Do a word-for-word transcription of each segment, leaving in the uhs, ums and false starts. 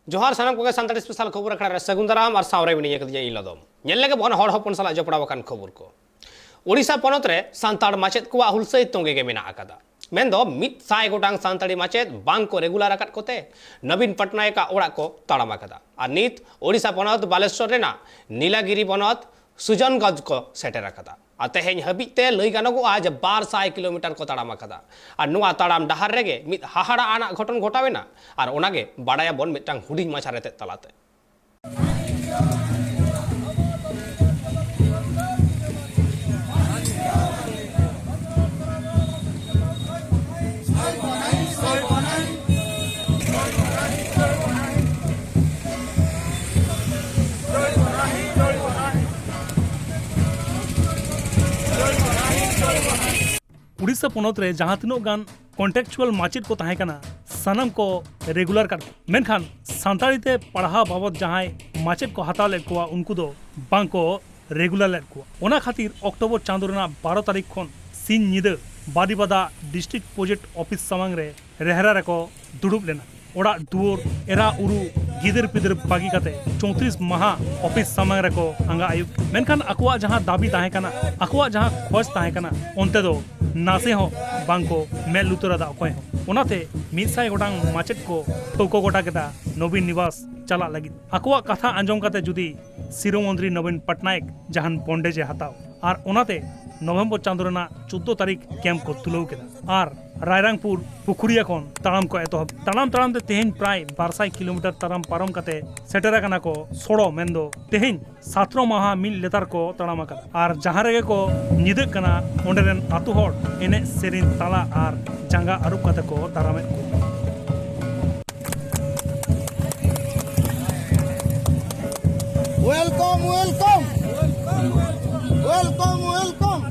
ᱡᱚᱦᱟᱨ ᱥᱟᱱᱟᱢ ᱠᱚᱜᱮ, ᱥᱟᱱᱛᱟᱲᱤ ᱥᱯᱮᱥᱟᱞ ᱠᱷᱚᱵᱚᱨ ᱟᱠᱷᱲᱟ ᱨᱮ ᱥᱟᱹᱜᱩᱱ ᱫᱟᱨᱟᱢ ᱟᱨ ᱥᱟᱶᱨᱮ ᱢᱤᱱᱟᱹᱧ ᱟᱠᱟᱫᱤᱧᱟ ᱤᱧ ᱞᱚᱫᱚᱢ᱾ ᱧᱮᱞ ᱞᱮᱜᱮ ᱵᱚᱱ ᱦᱚᱲ ᱦᱚᱯᱚᱱ ᱥᱟᱞᱟᱜ ᱡᱚᱯᱲᱟᱣ ᱟᱠᱟᱱ ᱠᱷᱚᱵᱚᱨ ᱠᱚ᱾ ᱳᱰᱤᱥᱟ ᱯᱚᱱᱚᱛ ᱨᱮ ᱥᱟᱱᱛᱟᱲ ᱢᱟᱪᱮᱫ ᱠᱚᱣᱟᱜ ᱦᱩᱞᱥᱟᱹᱭ ᱛᱚᱸᱜᱮ ᱜᱮ ᱢᱮᱱᱟᱜ ᱟᱠᱟᱫᱟ᱾ ᱢᱮᱱᱫᱚ ᱢᱤᱫ ᱥᱟᱭ ᱜᱚᱴᱟᱝ ᱥᱟᱱᱛᱟᱲᱤ ᱢᱟᱪᱮᱫ ᱵᱟᱝ ᱠᱚ ᱨᱮᱜᱩᱞᱟᱨ ᱟᱠᱟᱫ ᱠᱚᱛᱮ ᱱᱚᱵᱤᱱ ᱯᱚᱴᱱᱟᱭᱮᱠ ᱟᱜ ᱚᱲᱟᱜ ᱠᱚ ᱛᱟᱲᱟᱢ ᱟᱠᱟᱫᱟ᱾ ᱟᱨ ᱱᱤᱛ ᱳᱰᱤᱥᱟ ᱯᱚᱱᱚᱛ ᱵᱟᱞᱮᱥᱚᱨ ᱨᱮᱱᱟᱜ ᱱᱤᱞᱟᱜᱤᱨᱤ ᱵᱚᱱᱚᱛ ᱥᱩᱡᱚᱱᱜᱚᱸᱡᱽ ᱠᱚ ᱥᱮᱴᱮᱨ ᱟᱠᱟᱫᱟ᱾ ᱟᱨ ᱛᱮᱦᱮᱧ ᱦᱟᱹᱵᱤᱡ ᱛᱮ ᱞᱟᱹᱭ ᱜᱟᱱᱚᱜᱚᱜᱼᱟ ᱡᱮ ᱵᱟᱨ ᱥᱟᱭ ᱠᱤᱞᱳᱢᱤᱴᱟᱨ ᱠᱚ ᱛᱟᱲᱟᱢ ᱟᱠᱟᱫᱟ᱾ ᱟᱨ ᱱᱚᱣᱟ ᱛᱟᱲᱟᱢ ᱰᱟᱦᱟᱨ ᱨᱮᱜᱮ ᱢᱤᱫ ᱦᱟᱦᱟᱲᱟ ᱟᱱᱟᱜ ᱜᱷᱚᱴᱚᱱ ᱜᱷᱚᱴᱟᱣ ᱮᱱᱟ᱾ ᱟᱨ ᱚᱱᱟᱜᱮ ᱵᱟᱲᱟᱭᱟᱵᱚᱱ ᱢᱤᱫᱴᱟᱝ ᱦᱩᱰᱤᱧ ᱢᱟᱪᱷᱟ ᱨᱮᱛᱮᱫ ᱛᱟᱞᱟᱛᱮ᱾ ᱩᱲᱤᱥᱥᱟ ᱯᱚᱱᱚᱛ ᱨᱮ ᱡᱟᱦᱟᱸ ᱛᱤᱱᱟᱹᱜ ᱜᱟᱱ ᱠᱚᱱᱴᱨᱟᱠᱪᱩᱣᱟᱞ ᱢᱟᱪᱮᱫ ᱠᱚ ᱛᱟᱦᱮᱸ ᱠᱟᱱᱟ, ᱥᱟᱱᱟᱢ ᱠᱚ ᱨᱮᱜᱩᱞᱟᱨ ᱠᱟᱫ ᱠᱚᱣᱟ᱾ ᱢᱮᱱᱠᱷᱟᱱ ᱥᱟᱱᱛᱟᱲᱤ ᱛᱮ ᱯᱟᱲᱦᱟᱣ ᱵᱟᱵᱚᱫ ᱡᱟᱦᱟᱸᱭ ᱢᱟᱪᱮᱫ ᱠᱚ ᱦᱟᱛᱟᱣ ᱞᱮᱫ ᱠᱚᱣᱟ, ᱩᱱᱠᱩ ᱫᱚ ᱵᱟᱝ ᱠᱚ ᱨᱮᱜᱩᱞᱟᱨ ᱞᱮᱫ ᱠᱚᱣᱟ᱾ ᱚᱱᱟ ᱠᱷᱟᱹᱛᱤᱨ ᱚᱠᱴᱳᱵᱚᱨ ᱪᱟᱸᱫᱳ ᱨᱮᱱᱟᱜ ᱵᱟᱨᱚ ᱛᱟᱹᱨᱤᱠᱷ ᱠᱷᱚᱱ ᱥᱤᱧ ᱧᱤᱫᱟᱹ ᱵᱟᱫᱤᱯᱟᱫᱟ ᱰᱤᱥᱴᱨᱤᱠᱴ ᱯᱨᱚᱡᱮᱠᱴ ᱚᱯᱷᱤᱥ ᱥᱟᱢᱟᱝ ᱨᱮ ᱨᱮᱦᱨᱟ ᱨᱮᱠᱚ ᱫᱩᱲᱩᱵ ᱞᱮᱱᱟ᱾ ᱚᱲᱟᱜ ᱫᱩᱣᱟᱹᱨ, ᱮᱨᱟ ᱩᱨᱩ, ᱜᱤᱫᱟᱹᱨ ᱯᱤᱫᱟᱹᱨ ᱵᱟᱹᱜᱤ ᱠᱟᱛᱮ ᱪᱳᱭᱛᱨᱤᱥ ᱢᱟᱦᱟ ᱚᱯᱷᱤᱥ ᱥᱟᱢᱟᱝ ᱨᱮᱠᱚ ᱟᱸᱜᱟ ᱟᱹᱭᱩᱵ᱾ ᱢᱮᱱᱠᱷᱟᱱ ᱟᱠᱚᱣᱟᱜ ᱡᱟᱦᱟᱸ ᱫᱟᱹᱵᱤ ᱛᱟᱦᱮᱸ ᱠᱟᱱᱟ, ᱟᱠᱚᱣᱟᱜ ᱡᱟᱦᱟᱸ ᱠᱷᱚᱡᱽ ᱛᱟᱦᱮᱸ ᱠᱟᱱᱟ, ᱚᱱᱛᱮ ᱫᱚ ᱱᱟᱥᱮ ᱦᱚᱸ ᱵᱟᱝ ᱠᱚ ᱢᱮᱫ ᱞᱩᱛᱩᱨ ᱟᱫᱟ ᱚᱠᱚᱭ ᱦᱚᱸ᱾ ᱚᱱᱟᱛᱮ ᱢᱤᱫ ᱥᱟᱭ ᱜᱚᱴᱟᱝ ᱢᱟᱪᱮᱫ ᱠᱚ ᱴᱷᱟᱹᱣᱠᱟᱹ ᱜᱚᱴᱟ ᱠᱮᱫᱟ ᱱᱚᱵᱤᱱ ᱱᱤᱵᱟᱥ ᱪᱟᱞᱟᱜ ᱞᱟᱹᱜᱤᱫ᱾ ᱟᱠᱚᱣᱟᱜ ᱠᱟᱛᱷᱟ ᱟᱸᱡᱚᱢ ᱠᱟᱛᱮ ᱡᱩᱫᱤ ᱥᱤᱨᱟᱹ ᱢᱚᱱᱛᱨᱤ ᱱᱚᱵᱤᱱ ᱯᱚᱴᱱᱟᱭᱮᱠ ᱡᱟᱦᱟᱱ ᱵᱚᱱᱰᱮᱡᱽ ᱮ ᱦᱟᱛᱟᱣ, ᱟᱨ ᱚᱱᱟᱛᱮ ᱱᱚᱵᱷᱮᱢᱵᱚᱨ ᱪᱟᱸᱫᱳ ᱨᱮᱱᱟᱜ ᱪᱳᱫᱽᱫᱳ ᱛᱟᱹᱨᱤᱠᱷ ᱠᱮᱢᱯ ᱠᱚ ᱛᱩᱞᱟᱹᱣ ᱠᱮᱫᱟ᱾ ᱟᱨ ᱨᱟᱭᱨᱟᱝᱯᱩᱨ ᱯᱩᱠᱷᱩᱨᱤᱭᱟ ᱠᱷᱚᱱ ᱛᱟᱲᱟᱢ ᱠᱚ ᱮᱛᱚᱦᱚᱵ᱾ ᱛᱟᱲᱟᱢ ᱛᱟᱲᱟᱢ ᱛᱮ ᱛᱮᱦᱮᱧ ᱯᱨᱟᱭ ᱵᱟᱨ ᱥᱟᱭ ᱠᱤᱞᱳᱢᱤᱴᱟᱨ ᱛᱟᱲᱟᱢ ᱯᱟᱨᱚᱢ ᱠᱟᱛᱮ ᱥᱮᱴᱮᱨ ᱟᱠᱟᱱᱟ ᱠᱚ ᱥᱚᱲᱚ, ᱢᱮᱱᱫᱚ ᱛᱮᱦᱮᱧ ᱥᱟᱛᱨᱚ ᱢᱟᱦᱟ ᱢᱤᱫ ᱞᱮᱛᱟᱲ ᱠᱚ ᱛᱟᱲᱟᱢ ᱟᱠᱟᱫᱟ᱾ ᱟᱨ ᱡᱟᱦᱟᱸ ᱨᱮᱜᱮ ᱠᱚ ᱧᱤᱫᱟᱹᱜ ᱠᱟᱱᱟ, ᱚᱸᱰᱮ ᱨᱮᱱ ᱟᱹᱛᱩ ᱦᱚᱲ ᱮᱱᱮᱡ ᱥᱮᱨᱮᱧ ᱛᱟᱞᱟ ᱟᱨ ᱡᱟᱸᱜᱟ ᱟᱹᱨᱩᱵ ᱠᱟᱛᱮ ᱠᱚ ᱫᱟᱨᱟᱢᱮᱫ ᱠᱚᱣᱟ᱾ Welcome, welcome. Welcome, welcome.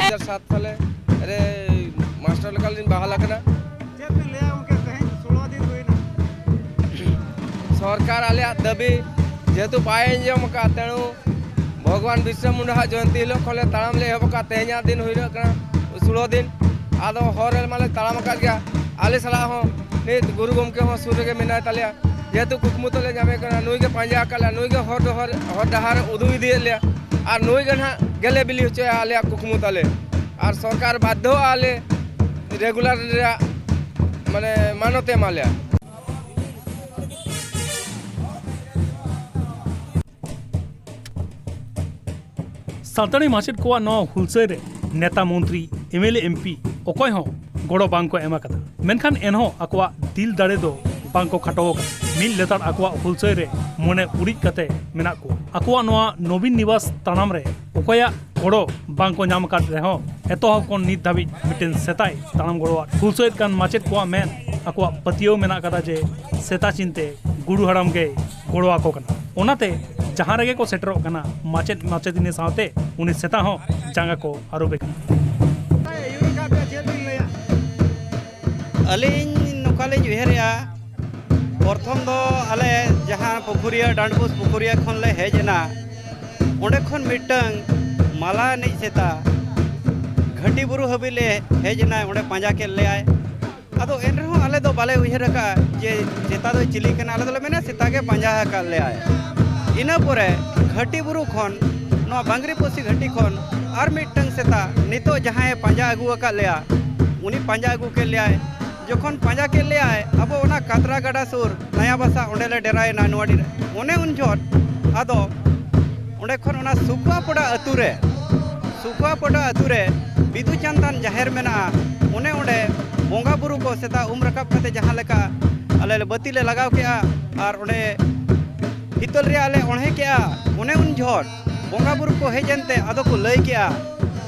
ᱦᱟᱡᱟᱨ ᱥᱟᱛ ᱥᱟᱞᱮ ᱨᱮ ᱢᱟᱥᱴᱟᱨ ᱞᱮᱠᱟᱞᱤᱧ ᱵᱟᱦᱟᱞ ᱟᱠᱟᱱᱟ᱾ ᱪᱮᱫ ᱵᱤᱱ ᱞᱟᱹᱭᱟ ᱜᱚᱢᱠᱮ, ᱛᱮᱦᱮᱧ ᱥᱳᱞᱳ ᱫᱤᱱ ᱦᱩᱭᱱᱟ? ᱥᱚᱨᱠᱟᱨ ᱟᱞᱮᱭᱟᱜ ᱫᱟᱹᱵᱤ ᱡᱮᱦᱮᱛᱩ ᱵᱟᱭ ᱟᱸᱡᱚᱢ ᱟᱠᱟᱫ, ᱛᱮᱬᱩ ᱵᱷᱚᱜᱚᱵᱟᱱ ᱵᱤᱨᱥᱟ ᱢᱩᱱᱰᱟ ᱦᱟᱜ ᱡᱚᱭᱚᱱᱛᱤ ᱦᱤᱞᱳᱜ ᱠᱷᱚᱱ ᱞᱮ ᱛᱟᱲᱟᱢ ᱞᱮ ᱮᱦᱚᱵ ᱟᱠᱟᱫ, ᱛᱮᱦᱮᱧᱟᱜ ᱫᱤᱱ ᱦᱩᱭᱩᱜ ᱠᱟᱱᱟ ᱥᱳᱞᱳ ᱫᱤᱱ᱾ ᱟᱫᱚ ᱦᱚᱨ ᱨᱮ ᱢᱟᱞᱮ ᱛᱟᱲᱟᱢ ᱟᱠᱟᱫ ᱜᱮᱭᱟ, ᱟᱞᱮ ᱥᱟᱞᱟᱜ ᱦᱚᱸ ᱱᱤᱛ ᱜᱩᱨᱩ ᱜᱚᱢᱠᱮ ᱦᱚᱸ ᱥᱩᱨ ᱨᱮᱜᱮ ᱢᱮᱱᱟᱭ ᱛᱟᱞᱮᱭᱟ᱾ ᱡᱮᱦᱮᱛᱩ ᱠᱩᱠᱢᱩ ᱛᱟᱞᱮ ᱧᱟᱢᱮ ᱠᱟᱱᱟ, ᱱᱩᱭ ᱜᱮ ᱯᱟᱸᱡᱟ ᱟᱠᱟᱫ ᱞᱮᱭᱟ, ᱱᱩᱭ ᱜᱮ ᱦᱚᱨ ᱰᱚᱦᱚᱨ, ᱦᱚᱨ ᱰᱟᱦᱟᱨ ᱮ ᱩᱫᱩᱜ ᱤᱫᱤᱭᱮᱫ ᱞᱮᱭᱟ, ᱟᱨ ᱱᱩᱭ ᱜᱮ ᱱᱟᱦᱟᱜ ᱜᱮᱞᱮ ᱵᱤᱞᱤ ᱦᱚᱪᱚᱭᱟ ᱟᱞᱮᱭᱟᱜ ᱠᱩᱠᱢᱩ ᱛᱟᱞᱮ᱾ ᱟᱨ ᱥᱚᱨᱠᱟᱨ ᱵᱟᱫᱽᱫᱷᱚ ᱟᱞᱮ ᱨᱮᱜᱩᱞᱟᱨ ᱨᱮᱭᱟᱜ ᱢᱟᱱᱮ ᱢᱟᱱᱚᱛ ᱮ ᱮᱢᱟ ᱞᱮᱭᱟ᱾ ᱥᱟᱱᱛᱟᱲᱤ ᱢᱟᱪᱮᱫ ᱠᱚᱣᱟᱜ ᱱᱚᱣᱟ ᱦᱩᱞᱥᱟᱹᱭ ᱨᱮ ᱱᱮᱛᱟ, ᱢᱚᱱᱛᱨᱤ, M L A, M P ᱚᱠᱚᱭ ᱦᱚᱸ ᱜᱚᱲᱚ ᱵᱟᱝ ᱠᱚ ᱮᱢ ᱟᱠᱟᱫᱟ᱾ ᱢᱮᱱᱠᱷᱟᱱ ᱮᱱᱦᱚᱸ ᱟᱠᱚᱣᱟᱜ ᱫᱤᱞ ᱫᱟᱲᱮ ᱫᱚ ᱵᱟᱝ ᱠᱚ ᱠᱷᱟᱴᱚ ᱟᱠᱟᱫᱟ᱾ ᱢᱤᱫ ᱞᱮᱛᱟᱲ ᱟᱠᱚᱣᱟᱜ ᱦᱩᱞᱥᱟᱹᱭ ᱨᱮ ᱢᱚᱱᱮ ᱩᱨᱤᱡ ᱠᱟᱛᱮ ᱢᱮᱱᱟᱜ ᱠᱚᱣᱟ᱾ ᱟᱠᱚᱣᱟᱜ ᱱᱚᱣᱟ ᱱᱚᱵᱤᱱ ᱱᱤᱵᱟᱥ ᱛᱟᱲᱟᱢ ᱨᱮ ᱚᱠᱚᱭᱟᱜ ᱜᱚᱲᱚ ᱵᱟᱝ ᱠᱚ ᱧᱟᱢ ᱟᱠᱟᱫ ᱨᱮᱦᱚᱸ, ᱮᱛᱚᱦᱚᱵ ᱠᱷᱚᱱ ᱱᱤᱛ ᱫᱷᱟᱹᱵᱤᱡ ᱢᱤᱫᱴᱮᱱ ᱥᱮᱛᱟᱭ ᱛᱟᱲᱟᱢ ᱜᱚᱲᱚᱣᱟᱫ ᱦᱩᱞᱥᱟᱹᱭᱮᱫ ᱠᱟᱱ ᱢᱟᱪᱮᱫ ᱠᱚᱣᱟᱜ ᱢᱮᱱ, ᱟᱠᱚᱣᱟᱜ ᱯᱟᱹᱛᱭᱟᱹᱣ ᱢᱮᱱᱟᱜ ᱟᱠᱟᱫᱟ ᱡᱮ ᱥᱮᱛᱟ ᱪᱤᱱᱛᱮ ᱜᱩᱨᱩ ᱦᱟᱲᱟᱢ ᱜᱮᱭ ᱜᱚᱲᱚ ᱟᱠᱚ ᱠᱟᱱᱟ᱾ ᱚᱱᱟᱛᱮ ᱡᱟᱦᱟᱸ ᱨᱮᱜᱮ ᱠᱚ ᱥᱮᱴᱮᱨᱚᱜ ᱠᱟᱱᱟ, ᱢᱟᱪᱮᱫ ᱢᱟᱪᱮᱛᱟᱹᱱᱤ ᱥᱟᱶᱛᱮ ᱩᱱᱤ ᱥᱮᱛᱟ ᱦᱚᱸ ᱡᱟᱸᱜᱟ ᱠᱚ ᱟᱹᱨᱩᱵᱮ ᱠᱟᱱᱟ᱾ ᱟᱹᱞᱤᱧ ᱱᱚᱝᱠᱟ ᱞᱤᱧ ᱩᱭᱦᱟᱹᱨᱮᱜᱼᱟ, ᱯᱨᱚᱛᱷᱚᱢ ᱫᱚ ᱟᱞᱮ ᱡᱟᱦᱟᱸ ᱯᱩᱠᱷᱩᱨᱤᱭᱟᱹ, ᱰᱟᱸᱰᱵᱳᱥ ᱯᱩᱠᱷᱩᱨᱤᱭᱟᱹ ᱠᱷᱚᱱ ᱞᱮ ᱦᱮᱡ ᱮᱱᱟ, ᱚᱸᱰᱮ ᱠᱷᱚᱱ ᱢᱤᱫᱴᱟᱝ ᱢᱟᱞᱟ ᱮᱱᱮᱡ ᱥᱮᱛᱟ ᱜᱷᱟᱹᱴᱤ ᱵᱩᱨᱩ ᱦᱟᱹᱵᱤᱡ ᱞᱮ ᱦᱮᱡ ᱮᱱᱟ, ᱚᱸᱰᱮ ᱯᱟᱸᱡᱟ ᱠᱮᱫ ᱞᱮᱭᱟᱭ᱾ ᱟᱫᱚ ᱮᱱ ᱨᱮᱦᱚᱸ ᱟᱞᱮ ᱫᱚ ᱵᱟᱞᱮ ᱩᱭᱦᱟᱹᱨ ᱟᱠᱟᱫᱼᱟ ᱡᱮ ᱥᱮᱛᱟ ᱫᱚᱭ ᱪᱤᱞᱤ ᱠᱟᱱᱟ, ᱟᱞᱮ ᱫᱚᱞᱮ ᱢᱮᱱᱟ ᱥᱮᱛᱟ ᱜᱮ ᱯᱟᱸᱡᱟ ᱟᱠᱟᱫ ᱞᱮᱭᱟᱭ᱾ ᱤᱱᱟᱹ ᱯᱚᱨᱮ ᱜᱷᱟᱹᱴᱤ ᱵᱩᱨᱩ ᱠᱷᱚᱱ, ᱱᱚᱣᱟ ᱵᱟᱝᱨᱤᱯᱚᱥᱤ ᱜᱷᱟᱹᱴᱤ ᱠᱷᱚᱱ ᱟᱨ ᱢᱤᱫᱴᱟᱝ ᱥᱮᱛᱟ ᱱᱤᱛᱚᱜ ᱡᱟᱦᱟᱸᱭᱮ ᱯᱟᱸᱡᱟ ᱟᱹᱜᱩ ᱟᱠᱟᱫ ᱞᱮᱭᱟ, ᱩᱱᱤ ᱯᱟᱸᱡᱟ ᱟᱹᱜᱩ ᱠᱮᱫ ᱞᱮᱭᱟᱭ᱾ ᱡᱚᱠᱷᱚᱱ ᱯᱟᱸᱡᱟ ᱠᱮᱫ ᱞᱮᱭᱟᱭ, ᱟᱵᱚ ᱚᱱᱟ ᱠᱟᱛᱨᱟ ᱜᱟᱰᱟ ᱥᱩᱨ ᱱᱟᱭᱟ ᱵᱟᱥᱟ, ᱚᱸᱰᱮ ᱞᱮ ᱰᱮᱨᱟᱭᱮᱱᱟ ᱱᱚᱣᱟ ᱰᱤ-, ᱚᱱᱮ ᱩᱱ ᱡᱚᱦᱚᱜ ᱟᱫᱚ ᱚᱸᱰᱮ ᱠᱷᱚᱱ ᱚᱱᱟ ᱥᱩᱠᱩᱣᱟᱯᱚᱰᱟ ᱟᱹᱛᱩ ᱨᱮ, ᱥᱩᱠᱩᱣᱟᱯᱚᱰᱟ ᱟᱹᱛᱩ ᱨᱮ ᱵᱤᱫᱩ ᱪᱟᱸᱫᱟᱱ ᱡᱟᱦᱮᱨ ᱢᱮᱱᱟᱜᱼᱟ, ᱚᱱᱮ ᱚᱸᱰᱮ ᱵᱚᱸᱜᱟ ᱵᱩᱨᱩ ᱠᱚ ᱥᱮᱛᱟᱜ ᱩᱢ ᱨᱟᱠᱟᱵ ᱠᱟᱛᱮ ᱡᱟᱦᱟᱸ ᱞᱮᱠᱟ ᱟᱞᱮ ᱞᱮ ᱵᱟᱹᱛᱤ ᱞᱮ ᱞᱟᱜᱟᱣ ᱠᱮᱜᱼᱟ ᱟᱨ ᱚᱸᱰᱮ ᱦᱤᱛᱟᱹᱞ ᱨᱮᱭᱟᱜ ᱞᱮ ᱚᱬᱦᱮ ᱠᱮᱜᱼᱟ, ᱚᱱᱮ ᱩᱱ ᱡᱚᱦᱚᱜ ᱵᱚᱸᱜᱟ ᱵᱩᱨᱩ ᱠᱚ ᱦᱮᱡ ᱮᱱᱛᱮ ᱟᱫᱚ ᱠᱚ ᱞᱟᱹᱭ ᱠᱮᱜᱼᱟ,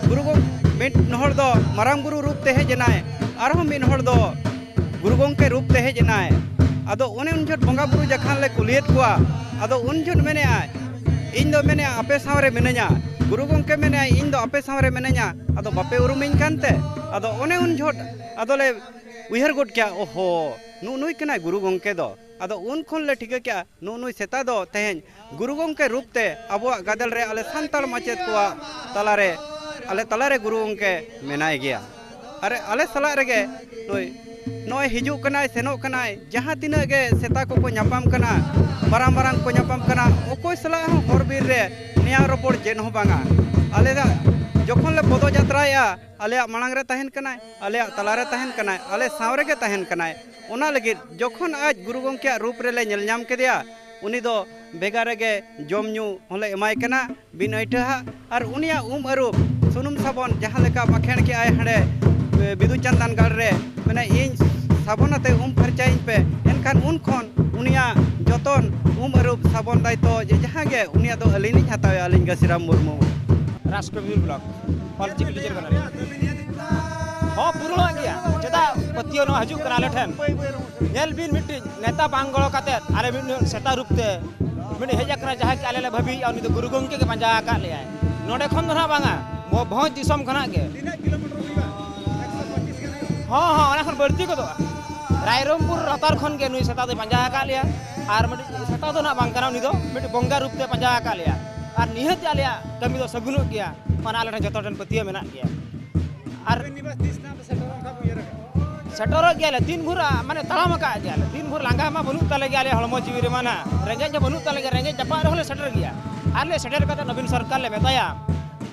ᱜᱩᱨᱩ ᱜᱚᱢ-, ᱢᱤᱫ ᱦᱚᱲ ᱫᱚ ᱢᱟᱨᱟᱝ ᱵᱩᱨᱩ ᱨᱩᱯ ᱛᱮ ᱦᱮᱡ ᱮᱱᱟᱭ, ᱟᱨᱦᱚᱸ ᱢᱤᱫ ᱦᱚᱲ ᱫᱚ ᱜᱩᱨᱩ ᱜᱚᱢᱠᱮ ᱨᱩᱯ ᱛᱮ ᱦᱮᱡ ᱮᱱᱟᱭ᱾ ᱟᱫᱚ ᱚᱱᱮ ᱩᱱ ᱡᱚᱦᱚᱜ ᱵᱚᱸᱜᱟ ᱵᱩᱨᱩ ᱡᱚᱠᱷᱚᱱ ᱞᱮ ᱠᱩᱞᱤᱭᱮᱫ ᱠᱚᱣᱟ, ᱟᱫᱚ ᱩᱱ ᱡᱚᱦᱚᱜ ᱢᱮᱱᱮᱜᱼᱟᱭ, "ᱤᱧ ᱫᱚ ᱢᱮᱱᱮᱜᱼᱟ ᱟᱯᱮ ᱥᱟᱶ ᱨᱮ ᱢᱤᱱᱟᱹᱧᱟ, ᱜᱩᱨᱩ ᱜᱚᱢᱠᱮ ᱢᱮᱱᱮᱫᱼᱟᱭ, "ᱤᱧ ᱫᱚ ᱟᱯᱮ ᱥᱟᱶ ᱨᱮ ᱢᱤᱱᱟᱹᱧᱟ, ᱟᱫᱚ ᱵᱟᱯᱮ ᱩᱨᱩᱢᱤᱧ ᱠᱟᱱᱛᱮ?" ᱟᱫᱚ ᱚᱱᱮ ᱩᱱ ᱡᱚᱦᱚᱜ ᱟᱫᱚᱞᱮ ᱩᱭᱦᱟᱹᱨ ᱜᱚᱫ ᱠᱮᱜᱼᱟ, "ᱳᱦᱳ, ᱱᱩᱜᱼᱩ ᱱᱩᱭ ᱠᱟᱱᱟᱭ ᱜᱩᱨᱩ ᱜᱚᱢᱠᱮ ᱫᱚ᱾" ᱟᱫᱚ ᱩᱱ ᱠᱷᱚᱱ ᱞᱮ ᱴᱷᱤᱠᱟᱹ ᱠᱮᱜᱼᱟ, ᱱᱩᱜᱼᱩ ᱱᱩᱭ ᱥᱮᱛᱟ ᱫᱚ ᱛᱮᱦᱮᱧ ᱜᱩᱨᱩ ᱜᱚᱢᱠᱮ ᱨᱩᱯ ᱛᱮ ᱟᱵᱚᱣᱟᱜ ᱜᱟᱫᱮᱞ ᱨᱮ ᱟᱞᱮ ᱥᱟᱱᱛᱟᱲ ᱢᱟᱪᱮᱫ ᱠᱚᱣᱟᱜ ᱛᱟᱞᱟᱨᱮ, ᱟᱞᱮ ᱛᱟᱞᱟᱨᱮ ᱜᱩᱨᱩ ᱜᱚᱢᱠᱮ ᱢᱮᱱᱟᱭ ᱜᱮᱭᱟ᱾ ᱟᱨ ᱟᱞᱮ ᱥᱟᱞᱟᱜ ᱨᱮᱜᱮ ᱱᱩᱭ ᱱᱚᱜᱼᱚᱭ ᱦᱤᱡᱩᱜ ᱠᱟᱱᱟᱭ, ᱥᱮᱱᱚᱜ ᱠᱟᱱᱟᱭ, ᱡᱟᱦᱟᱸ ᱛᱤᱱᱟᱹᱜ ᱜᱮ ᱥᱮᱛᱟ ᱠᱚᱠᱚ ᱧᱟᱯᱟᱢ ᱠᱟᱱᱟ, ᱢᱟᱨᱟᱝ ᱢᱟᱨᱟᱝ ᱠᱚ ᱧᱟᱯᱟᱢ ᱠᱟᱱᱟ, ᱚᱠᱚᱭ ᱥᱟᱞᱟᱜ ᱦᱚᱸ ᱦᱚᱨ ᱵᱤᱨ ᱨᱮ ᱱᱮᱭᱟᱣ ᱨᱚᱯᱚᱲ ᱪᱮᱫ ᱦᱚᱸ ᱵᱟᱝᱟ᱾ ᱟᱞᱮ ᱫᱚ ᱡᱚᱠᱷᱚᱱ ᱞᱮ ᱯᱚᱫᱚ ᱡᱟᱛᱨᱟᱭᱮᱜᱼᱟ, ᱟᱞᱮᱭᱟᱜ ᱢᱟᱲᱟᱝ ᱨᱮ ᱛᱟᱦᱮᱱ ᱠᱟᱱᱟᱭ, ᱟᱞᱮᱭᱟᱜ ᱛᱟᱞᱟ ᱨᱮ ᱛᱟᱦᱮᱱ ᱠᱟᱱᱟᱭ, ᱟᱞᱮ ᱥᱟᱶ ᱨᱮᱜᱮ ᱛᱟᱦᱮᱱ ᱠᱟᱱᱟᱭ᱾ ᱚᱱᱟ ᱞᱟᱹᱜᱤᱫ ᱡᱚᱠᱷᱚᱱ ᱟᱡ ᱜᱩᱨᱩ ᱜᱚᱢᱠᱮᱭᱟᱜ ᱨᱩᱯ ᱨᱮᱞᱮ ᱧᱮᱞ ᱧᱟᱢ ᱠᱮᱫᱮᱭᱟ, ᱩᱱᱤ ᱫᱚ ᱵᱷᱮᱜᱟᱨ ᱨᱮᱜᱮ ᱡᱚᱢ ᱧᱩ ᱦᱚᱸᱞᱮ ᱮᱢᱟᱭ ᱠᱟᱱᱟ, ᱵᱤᱱ ᱟᱹᱭᱴᱷᱟᱹ ᱦᱟᱜ᱾ ᱟᱨ ᱩᱱᱤᱭᱟᱜ ᱩᱢ ᱟᱹᱨᱩᱵ ᱥᱩᱱᱩᱢ ᱥᱟᱵᱚᱱ ᱡᱟᱦᱟᱸ ᱞᱮᱠᱟ ᱵᱟᱠᱷᱮᱬ ᱠᱮᱜᱼᱟᱭ ᱦᱟᱸᱰᱮ, ᱮ, ᱵᱤᱫᱩ ᱪᱟᱸᱫᱟᱱ ᱜᱟᱲ ᱨᱮ, ᱢᱟᱱᱮ, "ᱤᱧ ᱥᱟᱵᱚᱱ ᱟᱛᱮ ᱩᱢ ᱯᱷᱟᱨᱪᱟᱭᱤᱧ ᱯᱮ", ᱮᱱᱠᱷᱟᱱ ᱩᱱ ᱠᱷᱚᱱ ᱩᱱᱤᱭᱟᱜ ᱡᱚᱛᱚᱱ, ᱩᱢ ᱟᱹᱨᱩᱵ, ᱥᱟᱵᱚᱱ ᱫᱟᱭᱤᱛᱛᱚ ᱡᱮ ᱡᱟᱦᱟᱸ ᱜᱮ, ᱩᱱᱤᱭᱟᱜ ᱫᱚ ᱟᱹᱞᱤᱧ ᱞᱤᱧ ᱦᱟᱛᱟᱣᱮᱜᱼᱟ, ᱟᱹᱞᱤᱧ ᱜᱟᱹᱥᱤᱨᱟᱢ ᱢᱩᱨᱢᱩ᱾ ᱨᱟᱡᱽᱠᱚᱵᱤᱨ ᱵᱞᱚᱠ, ᱚᱞ ᱪᱤᱠᱤ ᱴᱤᱪᱟᱨ ᱠᱟᱱᱟᱞᱤᱧ᱾ ᱦᱚᱸ, ᱯᱩᱨᱟᱹᱣᱟᱜ ᱜᱮᱭᱟ᱾ ᱪᱮᱫᱟᱜ ᱯᱟᱹᱛᱭᱟᱹᱣ ᱱᱚᱣᱟ ᱦᱤᱡᱩᱜ ᱠᱟᱱᱟ ᱟᱞᱮ ᱴᱷᱮᱱ? ᱧᱮᱞ ᱵᱤᱱ, ᱢᱤᱫᱴᱤᱡ ᱱᱮᱛᱟ ᱵᱟᱝ ᱜᱚᱲᱚ ᱠᱟᱛᱮᱫ ᱟᱞᱮ ᱢᱤᱫ ᱥᱮᱛᱟ ᱨᱩᱯ ᱛᱮ ᱢᱤᱫ ᱦᱮᱡ ᱟᱠᱟᱱᱟ, ᱡᱟᱦᱟᱸᱭ ᱠᱤ ᱟᱞᱮ ᱞᱮ ᱵᱷᱟᱹᱵᱤᱭᱮᱫᱼᱟ, ᱩᱱᱤ ᱫᱚ ᱜᱩᱨᱩ ᱜᱚᱢᱠᱮ ᱜᱮ ᱯᱟᱸᱡᱟ ᱟᱠᱟᱫ ᱞᱮᱭᱟᱭ᱾ ᱱᱚᱰᱮ ᱠᱷᱚᱱ ᱫᱚ ᱱᱟᱦᱟᱜ ᱵᱟᱝᱟ, ᱵᱷᱚ-, ᱵᱷᱚᱸᱡᱽ ᱫᱤᱥᱚᱢ ᱠᱷᱚᱱᱟᱜ ᱜᱮ᱾ ᱛᱤᱱᱟᱹᱜ ᱠᱤᱞᱳᱢᱤᱴᱟᱨ ᱦᱩᱭᱩᱜᱼᱟ? ᱮᱠᱥᱚ ᱯᱚᱸᱪᱤᱥ ᱜᱟᱱ ᱦᱩᱭᱩᱜᱼᱟ᱾ ᱦᱚᱸ, ᱦᱚᱸ, ᱚᱱᱟ ᱠᱷᱚᱱ ᱵᱟᱹᱲᱛᱤ ᱜᱚᱫᱚᱜᱼᱟ᱾ ᱨᱟᱭᱨᱚᱝᱯᱩᱨ ᱞᱟᱛᱟᱨ ᱠᱷᱚᱱ ᱜᱮ ᱱᱩᱭ ᱥᱮᱛᱟ ᱫᱚᱭ ᱯᱟᱸᱡᱟ ᱟᱠᱟᱫ ᱞᱮᱭᱟ᱾ ᱟᱨ ᱢᱤᱫᱴᱤᱡ ᱥᱮᱛᱟ ᱫᱚ ᱱᱟᱦᱟᱜ ᱵᱟᱝ ᱠᱟᱱᱟ, ᱩᱱᱤ ᱫᱚ ᱢᱤᱫᱴᱤᱡ ᱵᱚᱸᱜᱟ ᱨᱩᱯ ᱛᱮ ᱯᱟᱸᱡᱟ ᱟᱠᱟᱫ ᱞᱮᱭᱟ᱾ ᱟᱨ ᱱᱤᱦᱟᱹᱛ ᱜᱮ ᱟᱞᱮᱭᱟᱜ ᱠᱟᱹᱢᱤ ᱫᱚ ᱥᱟᱹᱜᱩᱱᱚᱜ ᱜᱮᱭᱟ, ᱚᱱᱟ ᱟᱞᱮ ᱴᱷᱮᱱ ᱡᱚᱛᱚ ᱴᱷᱮᱱ ᱯᱟᱹᱛᱭᱟᱹᱣ ᱢᱮᱱᱟᱜ ᱜᱮᱭᱟ᱾ ᱟᱨ ᱟᱵᱮᱱ ᱱᱤᱵᱟᱥ ᱛᱤᱥ ᱱᱟᱦᱟᱜ ᱯᱮ ᱥᱮᱴᱮᱨᱚᱜᱼᱟ, ᱚᱱᱠᱟ ᱵᱚᱱ ᱩᱭᱦᱟᱹᱨ ᱟᱠᱟᱫᱼᱟ᱾ ᱥᱮᱴᱮᱨᱚᱜ ᱜᱮᱭᱟᱞᱮ, ᱫᱤᱱ ᱵᱷᱳᱨ, ᱟ, ᱢᱟᱱᱮ ᱛᱟᱲᱟᱢ ᱟᱠᱟᱫ ᱜᱮᱭᱟᱞᱮ, ᱫᱤᱱ ᱵᱷᱳᱨ ᱞᱟᱸᱜᱟ ᱢᱟ ᱵᱟᱹᱱᱩᱜ ᱛᱟᱞᱮ ᱜᱮᱭᱟ ᱟᱞᱮᱭᱟᱜ ᱦᱚᱲᱢᱚ ᱡᱤᱣᱤ ᱨᱮᱢᱟ ᱱᱟᱦᱟᱜ, ᱨᱮᱸᱜᱮᱡ ᱦᱚᱸ ᱵᱟᱹᱱᱩᱜ ᱛᱟᱞᱮ ᱜᱮᱭᱟ, ᱨᱮᱸᱜᱮᱡ ᱡᱟᱯᱟᱜ ᱨᱮᱦᱚᱸ ᱞᱮ ᱥᱮᱴᱮᱨ ᱜᱮᱭᱟ᱾ ᱟᱨ ᱞᱮ ᱥᱮᱴᱮᱨ ᱠᱟᱛᱮ ᱱᱚᱵᱤᱱ ᱥᱚᱨᱠᱟᱨ ᱞᱮ ᱢᱮᱛᱟᱭᱟ,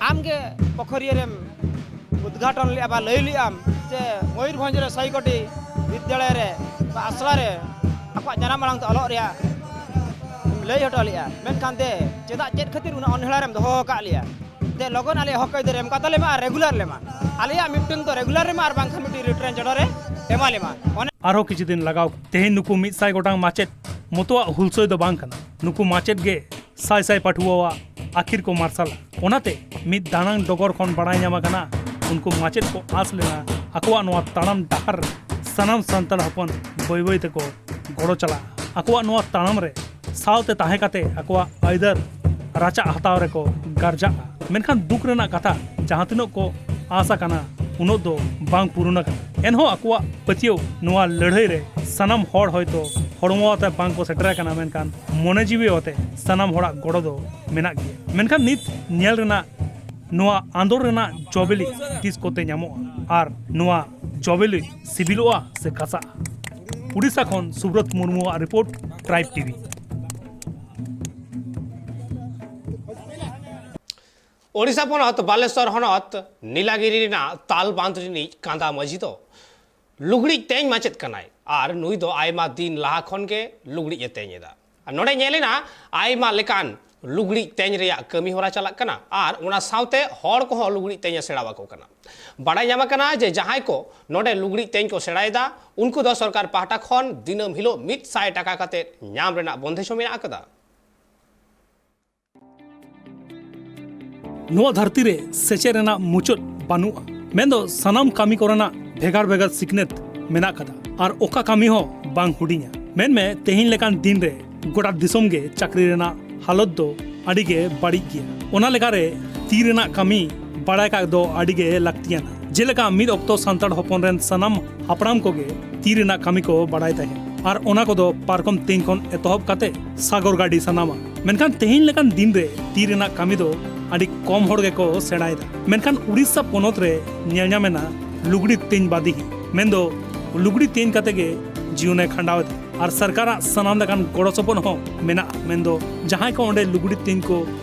"ᱟᱢ ᱜᱮ ᱯᱚᱠᱷᱚᱨᱤᱭᱟᱹ ᱨᱮᱢ ᱩᱫᱽᱜᱷᱟᱴᱚᱱ ᱞᱮᱫᱼᱟ ᱵᱟ ᱞᱟᱹᱭ ᱞᱮᱫᱼᱟᱢ ᱡᱮ ᱢᱚᱭᱩᱨᱵᱷᱚᱸᱡᱽ ᱨᱮ ᱥᱟᱭ ᱠᱳᱴᱤ ᱵᱤᱫᱽᱭᱟᱞᱚᱭ ᱨᱮ ᱵᱟ ᱟᱥᱲᱟ ᱨᱮ ᱟᱠᱚᱣᱟᱜ ᱡᱟᱱᱟᱢ ᱟᱲᱟᱝ ᱛᱮ ᱚᱞᱚᱜ ᱨᱮᱭᱟᱜ ᱮᱢ ᱞᱟᱹᱭ ᱦᱚᱴᱚ ᱞᱮᱫᱼᱟ, ᱢᱮᱱᱠᱷᱟᱱ ᱫᱮ ᱪᱮᱫᱟᱜ ᱪᱮᱫ ᱠᱷᱟᱹᱛᱤᱨ ᱩᱱᱟᱹᱜ ᱚᱱᱦᱮᱲᱟ ᱨᱮᱢ ᱫᱚᱦᱚ ᱟᱠᱟᱫ ᱞᱮᱭᱟ? ᱫᱮ ᱞᱚᱜᱚᱱ ᱟᱞᱮᱭᱟᱜ ᱦᱚᱠ ᱟᱹᱭᱫᱟᱹᱨ ᱮᱢ ᱠᱟᱛᱟ ᱞᱮᱢᱟ ᱟᱨ ᱨᱮᱜᱩᱞᱟᱨ ᱞᱮᱢᱟ, ᱟᱞᱮᱭᱟᱜ ᱢᱤᱫᱴᱟᱝ ᱫᱚ ᱨᱮᱜᱩᱞᱟᱨ ᱨᱮᱢᱟ ᱟᱨ ᱵᱟᱝᱠᱷᱟᱱ ᱢᱤᱫᱴᱤᱡ ᱨᱤᱴᱟᱨᱱ ᱡᱚᱱᱚ ᱨᱮ ᱮᱢᱟ ᱞᱮᱢᱟ᱾" ᱚᱱᱮ ᱟᱨᱦᱚᱸ ᱠᱤᱪᱷᱩ ᱫᱤᱱ ᱞᱟᱜᱟᱣ, ᱛᱮᱦᱮᱧ ᱱᱩᱠᱩ ᱢᱤᱫ ᱥᱟᱭ ᱜᱚᱴᱟᱝ ᱢᱟᱪᱮᱫ ᱢᱚᱛᱚᱣᱟᱜ ᱦᱩᱞᱥᱟᱹᱭ ᱫᱚ ᱵᱟᱝ ᱠᱟᱱᱟ᱾ ᱱᱩᱠᱩ ᱢᱟᱪᱮᱫ ᱜᱮ ᱥᱟᱭ ᱥᱟᱭ ᱯᱟᱹᱴᱷᱩᱣᱟᱹᱣᱟᱜ ᱟᱹᱠᱷᱤᱨ ᱠᱚ ᱢᱟᱨᱥᱟᱞᱟ᱾ ᱚᱱᱟᱛᱮ ᱢᱤᱫ ᱫᱟᱱᱟᱝ ᱰᱚᱜᱚᱨ ᱠᱷᱚᱱ ᱵᱟᱲᱟᱭ ᱧᱟᱢ ᱟᱠᱟᱱᱟ, ᱩᱱᱠᱩ ᱢᱟᱪᱮᱫ ᱠᱚ ᱟᱸᱥ ᱞᱮᱱᱟ ᱟᱠᱚᱣᱟᱜ ᱱᱚᱣᱟ ᱛᱟᱲᱟᱢ ᱰᱟᱦᱟᱨ ᱨᱮ ᱥᱟᱱᱟᱢ ᱥᱟᱱᱛᱟᱲ ᱦᱚᱯᱚᱱ ᱵᱟᱹᱭ ᱵᱟᱹᱭ ᱛᱮᱠᱚ ᱜᱚᱲᱚ ᱪᱟᱞᱟᱜᱼᱟ᱾ ᱟᱠᱚᱣᱟᱜ ᱱᱚᱣᱟ ᱛᱟᱲᱟᱢ ᱨᱮ ᱥᱟᱶᱛᱮ ᱛᱟᱦᱮᱸ ᱠᱟᱛᱮ ᱟᱠᱚᱣᱟᱜ ᱟᱹᱭᱫᱟᱹᱨ ᱨᱟᱪᱟᱜ ᱦᱟᱛᱟᱣ ᱨᱮᱠᱚ ᱜᱟᱨᱡᱟᱜᱼᱟ᱾ ᱢᱮᱱᱠᱷᱟᱱ ᱫᱩᱠ ᱨᱮᱱᱟᱜ ᱠᱟᱛᱷᱟ, ᱡᱟᱦᱟᱸ ᱛᱤᱱᱟᱹᱜ ᱠᱚ ᱟᱥ ᱟᱠᱟᱱᱟ, ᱩᱱᱟᱹᱜ ᱫᱚ ᱵᱟᱝ ᱯᱩᱨᱩᱱ ᱟᱠᱟᱱᱟ᱾ ᱮᱱᱦᱚᱸ ᱟᱠᱚᱣᱟᱜ ᱯᱟᱹᱛᱭᱟᱹᱣ ᱱᱚᱣᱟ ᱞᱟᱹᱲᱦᱟᱹᱭ ᱨᱮ ᱥᱟᱱᱟᱢ ᱦᱚᱲ ᱦᱚᱭᱛᱚ ᱦᱚᱲᱢᱚ ᱟᱛᱮ ᱵᱟᱝ ᱠᱚ ᱥᱮᱴᱮᱨ ᱟᱠᱟᱱᱟ, ᱢᱮᱱᱠᱷᱟᱱ ᱢᱚᱱᱮ ᱡᱤᱣᱤ ᱟᱛᱮ ᱥᱟᱱᱟᱢ ᱦᱚᱲᱟᱜ ᱜᱚᱲᱚ ᱫᱚ ᱢᱮᱱᱟᱜ ᱜᱮᱭᱟ᱾ ᱢᱮᱱᱠᱷᱟᱱ ᱱᱤᱛ ᱧᱮᱞ ᱨᱮᱱᱟᱜ ᱱᱚᱣᱟ ᱟᱸᱫᱳᱲ ᱨᱮᱱᱟᱜ ᱡᱚᱵᱤᱞᱤ ᱛᱤᱥ ᱠᱚᱛᱮ ᱧᱟᱢᱚᱜᱼᱟ ᱟᱨ ᱱᱚᱣᱟ ᱡᱚᱵᱤᱞᱤ ᱥᱤᱵᱤᱞᱚᱜᱼᱟ ᱥᱮ ᱠᱟᱥᱟᱜᱼᱟ? ᱩᱰᱤᱥᱟ ᱠᱷᱚᱱ ᱥᱩᱵᱨᱚᱛ ᱢᱩᱨᱢᱩᱣᱟᱜ ᱨᱤᱯᱳᱨᱴ, ᱴᱨᱟᱭᱤᱵᱽ ᱴᱤᱵᱷᱤ᱾ ᱳᱰᱤᱥᱟ ᱯᱚᱱᱚᱛ ᱵᱟᱞᱮᱥᱚᱨ ᱦᱚᱱᱚᱛ ᱱᱤᱞᱟᱜᱤᱨᱤ ᱨᱮᱱᱟᱜ ᱛᱟᱞ ᱵᱟᱸᱫᱷ ᱨᱤᱱᱤᱡ ᱠᱟᱸᱫᱟ ᱢᱟᱹᱡᱷᱤ ᱫᱚ ᱞᱩᱜᱽᱲᱤᱡ ᱛᱮᱧ ᱢᱟᱪᱮᱫ ᱠᱟᱱᱟᱭ ᱟᱨ ᱱᱩᱭ ᱫᱚ ᱟᱭᱢᱟ ᱫᱤᱱ ᱞᱟᱦᱟ ᱠᱷᱚᱱ ᱜᱮ ᱞᱩᱜᱽᱲᱤᱡ ᱮ ᱛᱮᱧ ᱮᱫᱟ᱾ ᱟᱨ ᱱᱚᱰᱮ ᱧᱮᱞ ᱮᱱᱟ ᱟᱭᱢᱟ ᱞᱮᱠᱟᱱ ᱞᱩᱜᱽᱲᱤᱡ ᱛᱮᱧ ᱨᱮᱭᱟᱜ ᱠᱟᱹᱢᱤ ᱦᱚᱨᱟ ᱪᱟᱞᱟᱜ ᱠᱟᱱᱟ ᱟᱨ ᱚᱱᱟ ᱥᱟᱶᱛᱮ ᱦᱚᱲ ᱠᱚᱦᱚᱸ ᱞᱩᱜᱽᱲᱤᱡ ᱛᱮᱧ ᱮ ᱥᱮᱬᱟ ᱟᱠᱚ ᱠᱟᱱᱟ᱾ ᱵᱟᱲᱟᱭ ᱧᱟᱢ ᱟᱠᱟᱱᱟ ᱡᱮ ᱡᱟᱦᱟᱸᱭ ᱠᱚ ᱱᱚᱰᱮ ᱞᱩᱜᱽᱲᱤᱡ ᱛᱮᱧ ᱠᱚ ᱥᱮᱬᱟᱭᱮᱫᱟ, ᱩᱱᱠᱩ ᱫᱚ ᱥᱚᱨᱠᱟᱨ ᱯᱟᱦᱴᱟ ᱠᱷᱚᱱ ᱫᱤᱱᱟᱹᱢ ᱦᱤᱞᱳᱜ ᱢᱤᱫ ᱥᱟᱭ ᱴᱟᱠᱟ ᱠᱟᱛᱮ ᱧᱟᱢ ᱨᱮᱱᱟᱜ ᱵᱚᱱᱫᱮᱡ ᱦᱚᱸ ᱢᱮᱱᱟᱜ ᱟᱠᱟᱫᱟ᱾ ᱱᱚᱣᱟ ᱫᱷᱟᱹᱨᱛᱤ ᱨᱮ ᱥᱮᱪᱮᱫ ᱨᱮᱱᱟᱜ ᱢᱩᱪᱟᱹᱫ ᱵᱟᱹᱱᱩᱜᱼᱟ, ᱢᱮᱱᱫᱚ ᱥᱟᱱᱟᱢ ᱠᱟᱹᱢᱤ ᱠᱚᱨᱮᱱᱟᱜ ᱵᱷᱮᱜᱟᱨ ᱵᱷᱮᱜᱟᱨ ᱥᱤᱠᱷᱱᱟᱹᱛ ᱢᱮᱱᱟᱜ ᱠᱟᱫᱟ, ᱟᱨ ᱚᱠᱟ ᱠᱟᱹᱢᱤ ᱦᱚᱸ ᱵᱟᱝ ᱦᱩᱰᱤᱧᱟ᱾ ᱢᱮᱱᱢᱮ, ᱛᱮᱦᱮᱧ ᱞᱮᱠᱟᱱ ᱫᱤᱱ ᱨᱮ ᱜᱚᱴᱟ ᱫᱤᱥᱚᱢ ᱜᱮ ᱪᱟᱹᱠᱨᱤ ᱨᱮᱱᱟᱜ ᱦᱟᱞᱚᱛ ᱫᱚ ᱟᱹᱰᱤ ᱜᱮ ᱵᱟᱹᱲᱤᱡ ᱜᱮᱭᱟ᱾ ᱚᱱᱟ ᱞᱮᱠᱟᱨᱮ ᱛᱤ ᱨᱮᱱᱟᱜ ᱠᱟᱹᱢᱤ ᱵᱟᱲᱟᱭ ᱠᱟᱜ ᱫᱚ ᱟᱹᱰᱤ ᱜᱮ ᱞᱟᱹᱠᱛᱤᱭᱟᱱᱟ᱾ ᱡᱮᱞᱮᱠᱟ ᱢᱤᱫ ᱚᱠᱛᱚ ᱥᱟᱱᱛᱟᱲ ᱦᱚᱯᱚᱱ ᱨᱮᱱ ᱥᱟᱱᱟᱢ ᱦᱟᱯᱲᱟᱢ ᱠᱚᱜᱮ ᱛᱤ ᱨᱮᱱᱟᱜ ᱠᱟᱹᱢᱤ ᱠᱚ ᱵᱟᱲᱟᱭ ᱛᱟᱦᱮᱸᱫ, ᱟᱨ ᱚᱱᱟ ᱠᱚᱫᱚ ᱯᱟᱨᱠᱚᱢ ᱛᱮᱧ ᱠᱷᱚᱱ ᱮᱛᱚᱦᱚᱵ ᱠᱟᱛᱮ ᱥᱟᱜᱚᱨ ᱜᱟᱹᱰᱤ ᱥᱟᱱᱟᱢᱟ᱾ ᱢᱮᱱᱠᱷᱟᱱ ᱛᱮᱦᱮᱧ ᱞᱮᱠᱟᱱ ᱫᱤᱱ ᱨᱮ ᱛᱤ ᱨᱮᱱᱟᱜ ᱠᱟᱹᱢᱤ ᱫᱚ ᱟᱹᱰᱤ ᱠᱚᱢ ᱦᱚᱲ ᱜᱮᱠᱚ ᱥᱮᱬᱟᱭᱮᱫᱟ᱾ ᱢᱮᱱᱠᱷᱟᱱ ᱩᱲᱤᱥᱥᱟ ᱯᱚᱱᱚᱛ ᱨᱮ ᱧᱮᱞ ᱧᱟᱢ ᱮᱱᱟ ᱞᱩᱜᱽᱲᱤ ᱛᱮᱧ ᱵᱟᱫᱤᱦᱤ, ᱢᱮᱱᱫᱚ ᱞᱩᱜᱽᱲᱤ ᱛᱮᱧ ᱠᱟᱛᱮ ᱜᱮ ᱡᱤᱭᱚᱱᱮ ᱠᱷᱟᱸᱰᱟᱣ ᱮᱫᱟ᱾ ᱟᱨ ᱥᱚᱨᱠᱟᱨᱟᱜ ᱥᱟᱱᱟᱢ ᱞᱮᱠᱟᱱ ᱜᱚᱲᱚ ᱥᱚᱯᱚᱦᱚᱫ ᱦᱚᱸ ᱢᱮᱱᱟᱜᱼᱟ, ᱢᱮᱱᱫᱚ ᱡᱟᱦᱟᱸᱭ ᱠᱚ ᱚᱸᱰᱮ ᱞᱩᱜᱽᱲᱤ ᱛᱮᱧ ᱠᱚ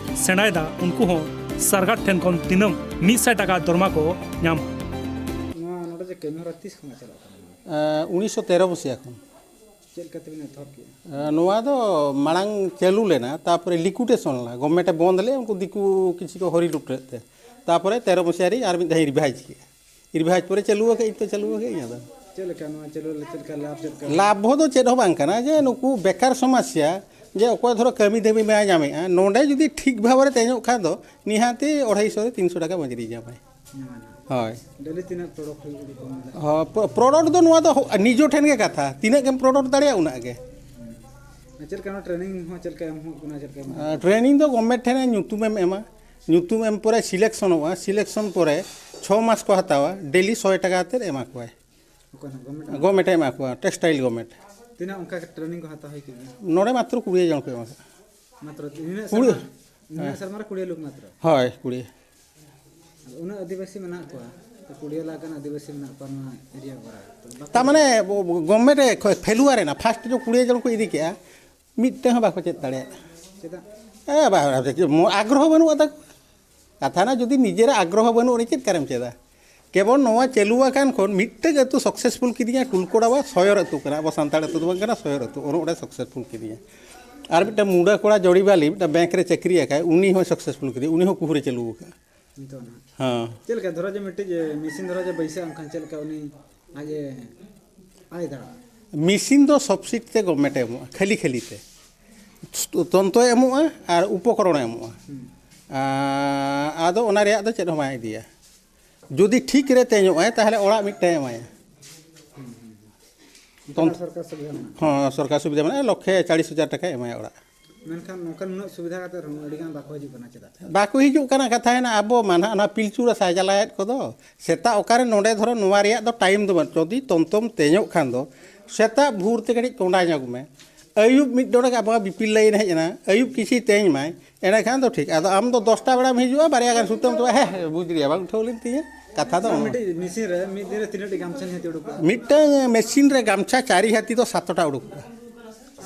ᱥᱮᱬᱟᱭᱮᱫᱟ, ᱩᱱᱠᱩ ᱦᱚᱸ ᱥᱚᱨᱠᱟᱨ ᱴᱷᱮᱱ ᱠᱷᱚᱱ ᱫᱤᱱᱟᱹᱢ ᱢᱤᱫ ᱥᱟᱭ ᱴᱟᱠᱟ ᱫᱚᱨᱢᱟ ᱠᱚ ᱧᱟᱢᱟ᱾ ᱱᱚᱣᱟ ᱱᱚᱰᱮ ᱡᱮ ᱠᱟᱹᱢᱤ ᱦᱚᱨᱟ ᱛᱤᱥ ᱠᱷᱚᱱᱟᱜ ᱪᱟᱞᱟᱜ ᱠᱟᱱᱟ? ᱱᱚᱣᱟ? ᱩᱱᱤᱥᱥᱚ ᱛᱮᱨᱚ ᱢᱚᱥᱤᱦᱟ ᱠᱷᱚᱱ᱾ ᱪᱮᱫ ᱞᱮᱠᱟ ᱛᱮᱵᱤᱱ ᱮᱛᱚᱦᱚᱵ ᱠᱮᱫᱼᱟ? ᱱᱚᱣᱟ ᱫᱚ ᱢᱟᱲᱟᱝ ᱪᱟᱹᱞᱩ ᱞᱮᱱᱟ, ᱛᱟᱨᱯᱚᱨᱮ ᱞᱤᱠᱩᱭᱰᱮᱥᱚᱱ ᱞᱮᱱᱟ, ᱜᱚᱵᱷᱢᱮᱱᱴ ᱮ ᱵᱚᱱᱫ ᱞᱮᱫᱼᱟ, ᱩᱱᱠᱩ ᱫᱤᱠᱩ ᱠᱤᱪᱷᱩ ᱠᱚ ᱦᱚᱨᱤ ᱞᱩᱴ ᱞᱮᱫ ᱛᱮ, ᱛᱟᱨᱯᱚᱨᱮ ᱛᱮᱨᱚ ᱢᱚᱥᱤᱦᱟ ᱨᱮ ᱟᱨ ᱢᱤᱫ ᱫᱷᱟᱣ ᱤᱧ ᱨᱤᱵᱷᱟᱭᱤᱡᱽ ᱠᱮᱫᱼᱟ᱾ ᱨᱤᱵᱷᱟᱭᱤᱡᱽ ᱯᱚᱨᱮ ᱪᱟᱹᱞᱩ ᱟᱠᱟᱫ ᱤᱧ ᱛᱚ, ᱪᱟᱹᱞᱩ ᱟᱠᱟᱫ ᱤᱧ ᱟᱫᱚ᱾ ᱪᱮᱫ ᱞᱮᱠᱟ ᱱᱚᱣᱟ ᱪᱟᱹᱞᱩ ᱞᱮ ᱪᱮᱫ ᱞᱮᱠᱟ ᱞᱟᱵᱷ ᱪᱮᱫ ᱞᱮᱠᱟ? ᱞᱟᱵᱷ ᱫᱚ ᱪᱮᱫ ᱦᱚᱸ ᱵᱟᱝ ᱠᱟᱱᱟ, ᱡᱮ ᱱᱩᱠᱩ ᱵᱮᱠᱟᱨ ᱥᱚᱢᱟᱥᱭᱟ, ᱡᱮ ᱚᱠᱚᱭ ᱫᱷᱚᱨᱚ ᱠᱟᱹᱢᱤ ᱫᱟᱹᱢᱤ ᱵᱟᱭ ᱧᱟᱢᱮᱫᱼᱟ, ᱱᱚᱰᱮ ᱡᱩᱫᱤ ᱴᱷᱤᱠ ᱵᱷᱟᱵᱮ ᱨᱮ ᱛᱮᱧᱚᱜ ᱠᱷᱟᱱ ᱫᱚ ᱱᱤᱦᱟᱹᱛᱤ ᱟᱲᱟᱭᱥᱚ ᱨᱮ ᱛᱤᱱᱥᱚ ᱴᱟᱠᱟ ᱢᱟᱹᱡᱽᱨᱤ ᱧᱟᱢᱟᱭ᱾ ᱦᱳᱭ᱾ ᱰᱮᱞᱤ ᱛᱤᱱᱟᱹᱜ ᱯᱨᱚᱰᱟᱠᱴ ᱦᱩᱭᱩᱜ ᱞᱮᱠᱟ ᱢᱮᱱᱟᱜᱼᱟ? ᱦᱚᱸ, ᱯᱨᱚ- ᱯᱨᱚᱰᱚᱠᱴ ᱫᱚ ᱱᱚᱣᱟ ᱫᱚ ᱦᱚ- ᱱᱤᱡᱚ ᱴᱷᱮᱱ ᱜᱮ ᱠᱟᱛᱷᱟ, ᱛᱤᱱᱟᱹᱜ ᱜᱮᱢ ᱯᱨᱚᱰᱚᱠᱴ ᱫᱟᱲᱮᱭᱟᱜᱼᱟ ᱩᱱᱟᱹᱜ ᱜᱮ᱾ ᱪᱮᱫ ᱞᱮᱠᱟ ᱱᱚᱣᱟ ᱴᱨᱮᱱᱤᱝ ᱦᱚᱸ ᱪᱮᱫ ᱞᱮᱠᱟ ᱮᱢ ᱦᱩᱭᱩᱜ ᱠᱟᱱᱟ, ᱪᱮᱫ ᱞᱮᱠᱟ ᱮᱢ ᱟᱨ ᱴᱨᱮᱱᱤᱝ ᱫᱚ ᱜᱚᱵᱷᱢᱮᱱᱴ ᱴᱷᱮᱱ ᱧᱩᱛᱩᱢᱮᱢ ᱮᱢᱟ, ᱧᱩᱛᱩᱢ ᱮᱢ ᱯᱚᱨᱮ ᱥᱤᱞᱮᱠᱥᱚᱱᱚᱜᱼᱟ, ᱥᱤᱞᱮᱠᱥᱚᱱ ᱯᱚᱨᱮ ᱪᱷᱚ ᱢᱟᱥ ᱠᱚ ᱦᱟᱛᱟᱣᱟ, ᱰᱮᱞᱤ ᱥᱚᱭ ᱴᱟᱠᱟ ᱠᱟᱛᱮᱫ ᱮᱢᱟ ᱠᱚᱣᱟᱭ᱾ ᱚᱠᱚᱭ ᱱᱟᱜ ᱜᱚᱵᱷᱢᱮᱱᱴ? ᱜᱚᱵᱷᱢᱮᱱᱴ ᱮ ᱮᱢᱟ ᱠᱚᱣᱟ, ᱴᱮᱠᱥᱴᱟᱭᱤᱞ ᱜᱚᱵᱷᱢᱮᱱᱴ᱾ ᱛᱤᱱᱟᱹᱜ ᱚᱱᱠᱟ ᱴᱨᱮᱱᱤᱝ ᱠᱚ ᱦᱟᱛᱟᱣ ᱦᱩᱭ ᱠᱮᱫ ᱜᱮᱭᱟ? ᱱᱚᱰᱮ ᱢᱟᱛᱨᱚ ᱠᱩᱲᱤ ᱡᱚᱱ ᱠᱚ ᱮᱢᱟ ᱠᱚᱣᱟ᱾ ᱢᱟᱛᱨᱚ ᱱᱤᱱᱟᱹᱜ ᱠᱩᱲᱤ? ᱥᱮᱨᱢᱟ, ᱱᱤᱱᱟᱹᱜ ᱦᱮᱸ᱾ ᱥᱮᱨᱢᱟ ᱨᱮ ᱠᱩᱲᱤ ᱞᱳᱠ ᱢᱟᱛᱨᱚ? ᱦᱳᱭ, ᱠᱩᱲᱤ᱾ ᱟᱫᱚ ᱩᱱᱟᱹᱜ ᱟᱹᱫᱤᱵᱟᱹᱥᱤ ᱢᱮᱱᱟᱜ ᱠᱚᱣᱟ, ᱛᱚ ᱠᱩᱲᱤ ᱞᱟᱠᱷ ᱜᱟᱱ ᱟᱹᱫᱤᱵᱟᱹᱥᱤ ᱢᱮᱱᱟᱜ ᱠᱚᱣᱟ ᱱᱚᱣᱟ ᱮᱨᱤᱭᱟ ᱠᱚᱨᱮ᱾ ᱛᱚ ᱵᱟᱠᱚ ᱛᱟᱨ ᱢᱟᱱᱮ ᱜᱚᱵᱷᱢᱮᱱᱴ ᱮ ᱠᱷᱚ-, ᱯᱷᱮᱞᱩᱣᱟᱨ ᱮᱱᱟ, ᱯᱷᱟᱥᱴ ᱡᱚᱠᱷᱚᱱ ᱠᱩᱲᱤ ᱡᱚᱱ ᱠᱚ ᱤᱫᱤ ᱠᱮᱜᱼᱟ, ᱢᱤᱫᱴᱟᱝ ᱦᱚᱸ ᱵᱟᱠᱚ ᱪᱮᱫ ᱫᱟᱲᱮᱭᱟᱜᱼᱟ᱾ ᱪᱮᱫᱟᱜ? ᱮ, ᱵᱟ-, ᱟᱜᱽᱨᱚᱦᱚ ᱵᱟᱹᱱᱩᱜᱼᱟ ᱛᱟᱠᱚ᱾ ᱠᱟᱛᱷᱟ ᱱᱟ, ᱡᱩᱫᱤ ᱱᱤᱡᱮᱨᱟᱜ ᱟᱜᱽᱨᱚᱦᱚ ᱵᱟᱹᱱᱩᱜ, ᱩᱱᱤ ᱪᱮᱫ ᱠᱟᱨᱮᱢ ᱪᱮᱫᱟ? ᱠᱮᱵᱚᱞ ᱱᱚᱣᱟ ᱪᱟᱹᱞᱩ ᱟᱠᱟᱱ ᱠᱷᱚᱱ ᱢᱤᱫᱴᱟᱝ ᱟᱹᱛᱩ ᱥᱟᱠᱥᱮᱥᱯᱷᱩᱞ ᱠᱤᱫᱤᱧᱟ, ᱴᱩᱞᱠᱳᱲᱟᱣᱟ ᱥᱚᱭᱚᱨ ᱟᱹᱛᱩ ᱠᱟᱱᱟ, ᱟᱵᱚ ᱥᱟᱱᱛᱟᱲ ᱟᱹᱛᱩ ᱫᱚ ᱵᱟᱝ ᱠᱟᱱᱟ, ᱥᱚᱭᱚᱨ ᱟᱹᱛᱩ, ᱚᱱᱟ ᱚᱸᱰᱮ ᱥᱟᱠᱥᱮᱥᱯᱷᱩᱞ ᱠᱤᱫᱤᱧᱟ᱾ ᱟᱨ ᱢᱤᱫᱴᱟᱝ ᱢᱩᱰᱟᱹ ᱠᱚᱲᱟ ᱡᱚᱲᱤᱵᱟᱞᱤ, ᱢᱤᱫᱴᱟᱝ ᱵᱮᱝᱠ ᱨᱮ ᱪᱟᱹᱠᱨᱤ ᱟᱠᱟᱫ, ᱩᱱᱤ ᱦᱚᱸ ᱥᱟᱠᱥᱮᱥᱯᱷᱩᱞ ᱠᱤᱫᱤᱧᱟ, ᱩᱱᱤ ᱦᱚᱸ ᱠᱩᱦᱩᱨᱮ ᱪᱟᱹᱞᱩ ᱟᱠᱟᱫᱼᱟ᱾ ᱱᱤᱛᱚᱜ ᱱᱟᱦᱟᱜ ᱦᱮᱸ᱾ ᱪᱮᱫ ᱞᱮᱠᱟ ᱫᱷᱚᱨᱚ ᱡᱮ ᱢᱤᱫᱴᱤᱡ ᱢᱮᱥᱤᱱ ᱫᱷᱚᱨᱚ ᱡᱮ ᱵᱟᱹᱭᱥᱟᱹᱜᱼᱟ, ᱮᱱᱠᱷᱟᱱ ᱪᱮᱫ ᱞᱮᱠᱟ ᱩᱱᱤ ᱟᱡ ᱮ ᱟᱭ ᱫᱟᱲᱮᱭᱟᱜᱼᱟ? ᱢᱮᱥᱤᱱ ᱫᱚ ᱥᱚᱵᱥᱤᱰᱤ ᱛᱮ ᱜᱚᱵᱷᱢᱮᱱᱴ ᱮ ᱮᱢᱚᱜᱼᱟ, ᱠᱷᱟᱹᱞᱤ ᱠᱷᱟᱹᱞᱤ ᱛᱮ᱾ ᱛᱚᱱᱛᱨᱚᱭ ᱮᱢᱚᱜᱼᱟ ᱟᱨ ᱩᱯᱚᱠᱚᱨᱚᱬᱮ ᱮᱢᱚᱜᱼᱟ᱾ ᱦᱩᱸ᱾ ᱟᱸ, ᱟᱫᱚ ᱚᱱᱟ ᱨᱮᱭᱟᱜ ᱫᱚ ᱪᱮᱫ ᱦᱚᱸ ᱵᱟᱭ ᱤᱫᱤᱭᱟ᱾ ᱡᱩᱫᱤ ᱴᱷᱤᱠ ᱨᱮ ᱛᱮᱧᱚᱜᱼᱟᱭ, ᱛᱟᱦᱚᱞᱮ ᱚᱲᱟᱜ ᱢᱤᱫᱴᱟᱝ ᱮᱢᱟᱭᱟ᱾ ᱦᱩᱸ, ᱦᱩᱸ, ᱦᱩᱸ᱾ ᱛᱚᱱ- ᱥᱚᱨᱠᱟᱨ ᱥᱩᱵᱤᱫᱷᱟ ᱢᱮᱱᱟᱜᱼᱟ᱾ ᱦᱚᱸ, ᱥᱚᱨᱠᱟᱨ ᱥᱩᱵᱤᱫᱷᱟ ᱢᱮᱱᱟᱜᱼᱟ, ᱞᱚᱠᱷᱮ ᱪᱟᱲᱤᱥ ᱦᱟᱡᱟᱨ ᱴᱟᱠᱟᱭ ᱮᱢᱟᱭᱟ ᱚᱲᱟᱜ᱾ ᱢᱮᱱᱠᱷᱟᱱ ᱱᱚᱝᱠᱟᱱ ᱱᱩᱱᱟᱹᱜ ᱥᱩᱵᱤᱫᱷᱟ ᱠᱟᱛᱮ ᱨᱮᱦᱚᱸ ᱟᱹᱰᱤ ᱜᱟᱱ ᱵᱟᱠᱚ ᱦᱤᱡᱩᱜ ᱠᱟᱱᱟ, ᱪᱮᱫᱟᱜ? ᱵᱟᱠᱚ ᱦᱤᱡᱩᱜ ᱠᱟᱱᱟ, ᱠᱟᱛᱷᱟ ᱦᱮᱱᱟᱜ, ᱟᱵᱚ ᱢᱟ ᱱᱟᱦᱟᱜ ᱚᱱᱟ ᱯᱤᱞᱪᱩ ᱨᱟᱥᱟ ᱡᱟᱞᱟᱭᱮᱫ ᱠᱚᱫᱚ᱾ ᱥᱮᱛᱟᱜ ᱚᱠᱟᱨᱮ ᱱᱚᱰᱮ ᱫᱷᱚᱨᱚ ᱱᱚᱣᱟ ᱨᱮᱭᱟᱜ ᱫᱚ ᱴᱟᱭᱤᱢ ᱫᱚ ᱵᱟᱹᱱᱩᱜ, ᱡᱩᱫᱤ ᱛᱚᱱᱛᱚᱢ ᱛᱮᱧᱚᱜ ᱠᱷᱟᱱ ᱫᱚ ᱥᱮᱛᱟᱜ ᱵᱷᱳᱨ ᱛᱮ ᱠᱟᱹᱴᱤᱡ ᱠᱚᱸᱰᱟ ᱧᱚᱜ ᱢᱮ, ᱟᱹᱭᱩᱵ ᱢᱤᱫ ᱰᱚᱸᱰᱮᱠ ᱟᱵᱚᱣᱟᱜ ᱵᱤᱯᱤᱞ ᱞᱟᱭᱤᱱ ᱦᱮᱡ ᱮᱱᱟ, ᱟᱹᱭᱩᱵ ᱠᱤᱪᱷᱤ ᱛᱮᱧ ᱢᱟᱭ, ᱮᱸᱰᱮᱠᱷᱟᱱ ᱫᱚ ᱴᱷᱤᱠ᱾ ᱟᱫᱚ ᱟᱢ ᱫᱚ ᱫᱚᱥᱴᱟ ᱵᱮᱲᱟᱢ ᱦᱤᱡᱩᱜᱼᱟ, ᱵᱟᱨᱭᱟ ᱜᱟᱱ ᱥᱩᱛᱟᱹᱢ ᱛᱚᱵᱮ, ᱦᱮᱸ, ᱦᱮᱸ, ᱵᱩᱡᱽ ᱨᱮᱭᱟ ᱵᱟᱝ ᱩᱴᱷᱟᱹᱣ ᱞᱮᱱ ᱛᱤᱧᱟᱹ, ᱠᱟᱛᱷᱟ ᱫᱚ ᱚᱱᱟ᱾ ᱢᱤᱫᱴᱤᱡ ᱢᱮᱥᱤᱱ ᱨᱮ ᱢᱤᱫ ᱫᱤᱱ ᱨᱮ ᱛᱤᱱᱟᱹᱜ ᱴᱤ ᱜᱟᱢᱪᱷᱟ ᱱᱤᱦᱟᱹᱛ ᱩᱰᱩᱠᱚᱜᱼᱟ? ᱢᱤᱫᱴᱟᱝ ᱢᱮᱥᱤᱱ ᱨᱮ ᱜᱟᱢᱪᱷᱟ ᱪᱟᱨᱤ ᱦᱟᱹᱛᱤ ᱫᱚ ᱥᱟᱛᱴᱟ ᱩᱰᱩᱠᱚᱜᱼᱟ᱾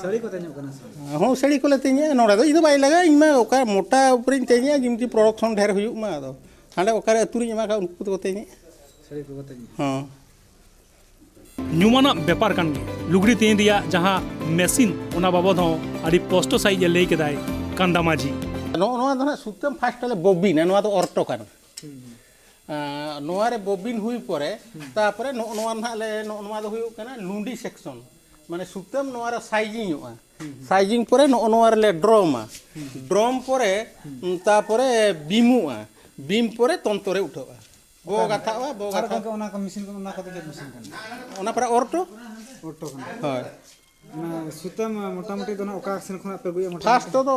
ᱥᱟᱹᱲᱤ ᱠᱚ ᱛᱮᱧᱚᱜ ᱠᱟᱱᱟ ᱥᱮ ᱵᱟᱝ? ᱦᱚᱸ, ᱥᱟᱹᱲᱤ ᱠᱚᱞᱮ ᱛᱮᱧᱮᱜᱼᱟ᱾ ᱱᱚᱰᱮ ᱫᱚ ᱤᱧ ᱫᱚ ᱵᱟᱭ ᱞᱟᱜᱟᱜᱼᱟ, ᱤᱧ ᱢᱟ ᱚᱠᱟ ᱢᱚᱴᱟ ᱩᱯᱚᱨᱤᱧ ᱛᱮᱧᱮᱜᱼᱟ, ᱡᱮᱢᱛᱤ ᱯᱨᱚᱰᱟᱠᱥᱚᱱ ᱰᱷᱮᱨ ᱦᱩᱭᱩᱜ ᱢᱟ᱾ ᱟᱫᱚ ᱦᱟᱸᱰᱮ ᱚᱠᱟᱨᱮ ᱟᱹᱛᱩ ᱨᱤᱧ ᱮᱢᱟ ᱠᱟᱜᱼᱟ, ᱩᱱᱠᱩ ᱫᱚᱠᱚ ᱛᱮᱧᱮᱜᱼᱟ᱾ ᱥᱟᱹᱲᱤ ᱠᱚᱠᱚ ᱛᱮᱧᱮᱜᱼᱟ᱾ ᱦᱚᱸ᱾ ᱧᱩᱢᱟᱱᱟᱜ ᱵᱮᱯᱟᱨ ᱠᱟᱱ ᱜᱮᱭᱟ᱾ ᱞᱩᱜᱽᱲᱤ ᱛᱮᱧ ᱨᱮᱭᱟᱜ ᱡᱟᱦᱟᱸ ᱢᱮᱥᱤᱱ, ᱚᱱᱟ ᱵᱟᱵᱚᱫ ᱦᱚᱸ ᱟᱹᱰᱤ ᱥᱯᱚᱥᱴᱚ ᱥᱟᱺᱦᱤᱡ ᱮ ᱞᱟᱹᱭ ᱠᱮᱫᱟᱭ ᱠᱟᱱᱫᱟ ᱢᱟᱹᱡᱷᱤ᱾ ᱱᱚᱜᱼᱚ ᱱᱚᱣᱟ ᱫᱚ ᱱᱟᱦᱟᱜ ᱥᱩᱛᱟᱹᱢ ᱯᱷᱟᱥᱴ ᱞᱮ ᱵᱚᱵᱤᱱᱟ, ᱱᱚᱣᱟ ᱫᱚ ᱚᱨᱴᱚ ᱠᱟᱱᱟ᱾ ᱦᱩᱸ, ᱦᱩᱸ᱾ ᱟᱸ, ᱱᱚᱣᱟ ᱨᱮ ᱵᱚᱵᱤᱱ ᱦᱩᱭ ᱯᱚᱨᱮ, ᱦᱩᱸ᱾ ᱛᱟᱯᱚᱨᱮ ᱱᱚᱜᱼᱚ ᱱᱚᱣᱟ ᱱᱟᱦᱟᱜ ᱞᱮ, ᱱᱚᱜᱼᱚ ᱱᱚᱣᱟ ᱫᱚ ᱦᱩᱭᱩᱜ ᱠᱟᱱᱟ ᱞᱩᱸᱰᱤ ᱥᱮᱠᱥᱚᱱ, ᱢᱟᱱᱮ ᱥᱩᱛᱟᱹᱢ ᱱᱚᱣᱟ ᱨᱮ ᱥᱟᱭᱡᱤᱝᱚᱜᱼᱟ᱾ ᱦᱩᱸ, ᱦᱩᱸ᱾ ᱥᱟᱭᱡᱤᱝ ᱯᱚᱨᱮ ᱱᱚᱜᱼᱚ ᱱᱚᱣᱟ ᱨᱮᱞᱮ ᱰᱨᱚᱢᱟ᱾ ᱦᱩᱸ, ᱦᱩᱸ᱾ ᱰᱨᱚᱢ ᱯᱚᱨᱮ, ᱦᱩᱸ᱾ ᱩᱸ, ᱛᱟᱯᱚᱨᱮ ᱵᱤᱢᱚᱜᱼᱟ᱾ ᱵᱤᱢ ᱯᱚᱨᱮ ᱛᱚᱱᱛᱚᱨᱮ ᱩᱴᱷᱟᱹᱜᱼᱟ᱾ ᱵᱚ ᱚᱠᱟ ᱨᱮ? ᱜᱟᱛᱷᱟᱜᱼᱟ, ᱵᱚ ᱟᱨ ᱜᱟᱛᱷᱟᱜᱼᱟ᱾ ᱜᱚᱢᱠᱮ, ᱚᱱᱟ ᱠᱚ ᱢᱮᱥᱤᱱ ᱠᱚ, ᱚᱱᱟ ᱠᱚᱫᱚ ᱪᱮᱫ ᱢᱮᱥᱤᱱ ᱠᱟᱱᱟ? ᱚᱱᱟ ᱯᱚᱨᱮ ᱚᱨᱴᱚ᱾ ᱚᱨᱴᱚ ᱠᱟᱱᱟ᱾ ᱦᱳᱭ᱾ ᱚᱱᱟ ᱥᱩᱛᱟᱹᱢ ᱢᱚᱴᱟᱢᱩᱴᱤ ᱫᱚ ᱱᱟᱜ ᱚᱠᱟ ᱥᱮᱱ ᱠᱷᱚᱱᱟᱜ ᱯᱮ ᱟᱹᱜᱩᱭᱟ ᱢᱚᱴᱟᱢᱩᱴᱤ? ᱯᱷᱟᱥᱴ ᱛᱮᱫᱚ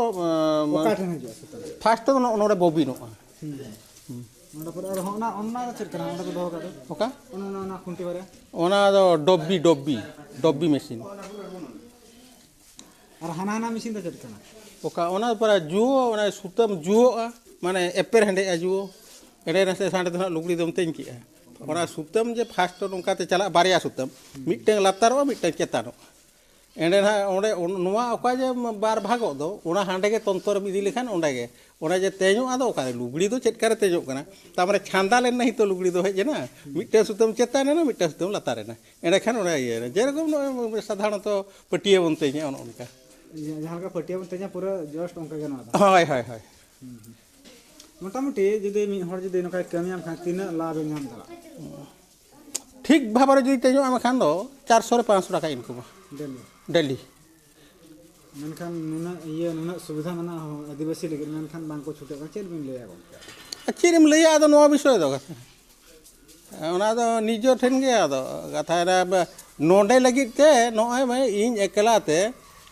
ᱚᱠᱟ ᱴᱷᱮᱱ ᱦᱤᱡᱩᱜᱼᱟ ᱥᱩᱛᱟᱹᱢ? ᱯᱷᱟᱥᱴ ᱛᱮᱫᱚ ᱱᱚᱜᱼᱚ ᱱᱚᱰᱮ ᱵᱚᱵᱤᱱᱚᱜᱼᱟ᱾ ᱦᱩᱸ᱾ ᱱᱚᱰᱮ ᱯᱚᱨᱮ ᱟᱨᱦᱚᱸ ᱚᱱᱟ, ᱚᱱᱟ ᱫᱚ ᱪᱮᱫ ᱠᱟᱱᱟ? ᱚᱸᱰᱮ ᱠᱚ ᱫᱚᱦᱚ ᱠᱟᱜ ᱫᱚ? ᱚᱠᱟ? ᱚᱱᱟ, ᱚᱱᱟ, ᱚᱱᱟ ᱠᱷᱩᱱᱴᱤ ᱵᱟᱨᱭᱟ? ᱚᱱᱟ ᱫᱚ ᱰᱚᱵᱵᱤ, ᱰᱚᱵᱵᱤ, ᱰᱚᱵᱵᱤ ᱢᱮᱥᱤᱱ᱾ ᱟᱨ ᱦᱟᱱᱟ, ᱦᱟᱱᱟ ᱢᱮᱥᱤᱱ ᱫᱚ ᱪᱮᱫ ᱠᱟᱱᱟ? ᱚᱠᱟ? ᱚᱱᱟ ᱯᱚᱨᱮ ᱡᱩᱣᱟᱹ, ᱚᱱᱟ ᱥᱩᱛᱟᱹᱢ ᱡᱩᱣᱟᱹᱜᱼᱟ, ᱢᱟᱱᱮ ᱮᱯᱮᱨ ᱦᱮᱸᱰᱮᱜᱼᱟ ᱡᱩᱣᱟᱹ᱾ ᱮᱸᱰᱮ ᱱᱟᱥᱮ ᱥᱟᱸᱰᱮ ᱫᱚ ᱦᱟᱸᱜ ᱞᱩᱜᱽᱲᱤ ᱫᱚᱢ ᱛᱮᱧ ᱠᱮᱜᱼᱟ᱾ ᱚᱱᱟ ᱥᱩᱛᱟᱹᱢ ᱡᱮ ᱯᱷᱟᱥᱴ ᱱᱚᱝᱠᱟ ᱛᱮ ᱪᱟᱞᱟᱜᱼᱟ, ᱵᱟᱨᱭᱟ ᱥᱩᱛᱟᱹᱢ, ᱢᱤᱫᱴᱟᱝ ᱞᱟᱛᱟᱨᱚᱜᱼᱟ, ᱢᱤᱫᱴᱟᱝ ᱪᱮᱛᱟᱱᱚᱜᱼᱟ᱾ ᱮᱸᱰᱮ ᱱᱟᱦᱟᱜ ᱚᱸᱰᱮ ᱚᱱ-, ᱱᱚᱣᱟ ᱚᱠᱟ ᱡᱮ ᱵᱟᱨ ᱵᱷᱟᱜᱚᱜ ᱫᱚ, ᱚᱱᱟ ᱦᱟᱸᱰᱮ ᱜᱮ ᱛᱚᱱᱛᱚᱨᱮᱢ ᱤᱫᱤ ᱞᱮᱠᱷᱟᱱ ᱚᱸᱰᱮ ᱜᱮ᱾ ᱚᱱᱟ ᱡᱮ ᱛᱮᱧᱚᱜᱼᱟ ᱫᱚ ᱚᱠᱟᱨᱮ? ᱞᱩᱜᱽᱲᱤ ᱫᱚ ᱪᱮᱫ ᱠᱟᱨᱮ ᱛᱮᱧᱚᱜ ᱠᱟᱱᱟ? ᱛᱟᱨᱢᱟᱱᱮ ᱪᱷᱟᱸᱫᱟ ᱞᱮᱱ ᱱᱟᱦᱤ ᱛᱚ ᱞᱩᱜᱽᱲᱤ ᱫᱚ ᱦᱮᱡ ᱮᱱᱟ, ᱢᱤᱫᱴᱟᱝ ᱥᱩᱛᱟᱹᱢ ᱪᱮᱛᱟᱱ ᱮᱱᱟ, ᱢᱤᱫᱴᱟᱝ ᱥᱩᱛᱟᱹᱢ ᱞᱟᱛᱟᱨ ᱮᱱᱟ᱾ ᱮᱸᱰᱮᱠᱷᱟᱱ ᱚᱱᱟ ᱤᱭᱟᱹ ᱮᱱᱟ᱾ ᱡᱮᱨᱚᱠᱚᱢ ᱱᱚᱜᱼᱚᱭ ᱥᱟᱫᱷᱟᱨᱚᱱᱛᱚ ᱯᱟᱹᱴᱭᱟᱹ ᱵᱚᱱ ᱛᱮᱧᱟ, ᱚᱱᱮ ᱚᱱᱠᱟ᱾ ᱤᱭᱟᱹ, ᱡᱟᱦᱟᱸ ᱞᱮᱠᱟ ᱯᱟᱹᱴᱭᱟᱹ ᱵᱚᱱ ᱛᱮᱧᱟ, ᱯᱩᱨᱟᱹ ᱡᱚᱥᱴ ᱚᱱᱠᱟ ᱜᱮ ᱱᱚᱣᱟ ᱫᱚ᱾ ᱦᱳᱭ, ᱦᱳᱭ, ᱦᱳᱭ᱾ ᱦᱩᱸ, ᱦᱩᱸ᱾ ᱢᱚᱴᱟᱢᱩᱴᱤ ᱡᱩᱫᱤ ᱢᱤᱫ ᱦᱚᱲ ᱡᱩᱫᱤ ᱱᱚᱝᱠᱟᱭ ᱠᱟᱹᱢᱤᱭᱟᱢ ᱠᱷᱟᱱ, ᱛᱤᱱᱟᱹᱜ ᱞᱟᱵᱷ ᱮ ᱧᱟᱢ ᱫᱟᱲᱮᱭᱟᱜᱼᱟ? ᱴᱷᱤᱠ ᱵᱷᱟᱵᱽ ᱨᱮ ᱡᱩᱫᱤ ᱛᱮᱧᱚᱜ ᱮᱢ ᱠᱷᱟᱱ ᱫᱚ ᱪᱟᱨᱥᱚ ᱨᱮ ᱯᱟᱸᱪᱥᱚ ᱴᱟᱠᱟ ᱤᱱᱠᱟᱢᱟ᱾ ᱰᱮᱞᱤ? ᱰᱮᱞᱤ᱾ ᱢᱮᱱᱠᱷᱟᱱ ᱱᱩᱱᱟᱹᱜ ᱤᱭᱟᱹ, ᱱᱩᱱᱟᱹᱜ ᱥᱩᱵᱤᱫᱷᱟ ᱢᱮᱱᱟᱜᱼᱟ ᱟᱹᱫᱤᱵᱟᱹᱥᱤ ᱞᱟᱹᱜᱤᱫ, ᱢᱮᱱᱠᱷᱟᱱ ᱵᱟᱝ ᱠᱚ ᱪᱷᱩᱴᱟᱹᱜ ᱠᱟᱱᱟ᱾ ᱪᱮᱫ ᱵᱤᱱ ᱞᱟᱹᱭᱟ ᱜᱚᱢᱠᱮ? ᱟᱨ ᱪᱮᱫ ᱮᱢ ᱞᱟᱹᱭᱟ, ᱟᱫᱚ ᱱᱚᱣᱟ ᱵᱤᱥᱚᱭ ᱫᱚ ᱠᱟᱛᱷᱟ, ᱚᱱᱟ ᱫᱚ ᱱᱤᱡᱮ ᱴᱷᱮᱱ ᱜᱮ᱾ ᱟᱫᱚ ᱠᱟᱛᱷᱟ ᱨᱮ ᱱᱚᱰᱮ ᱞᱟᱹᱜᱤᱫ ᱛᱮ ᱱᱚᱜᱼᱚᱭ ᱢᱟ ᱤᱧ ᱮᱠᱞᱟ ᱛᱮ,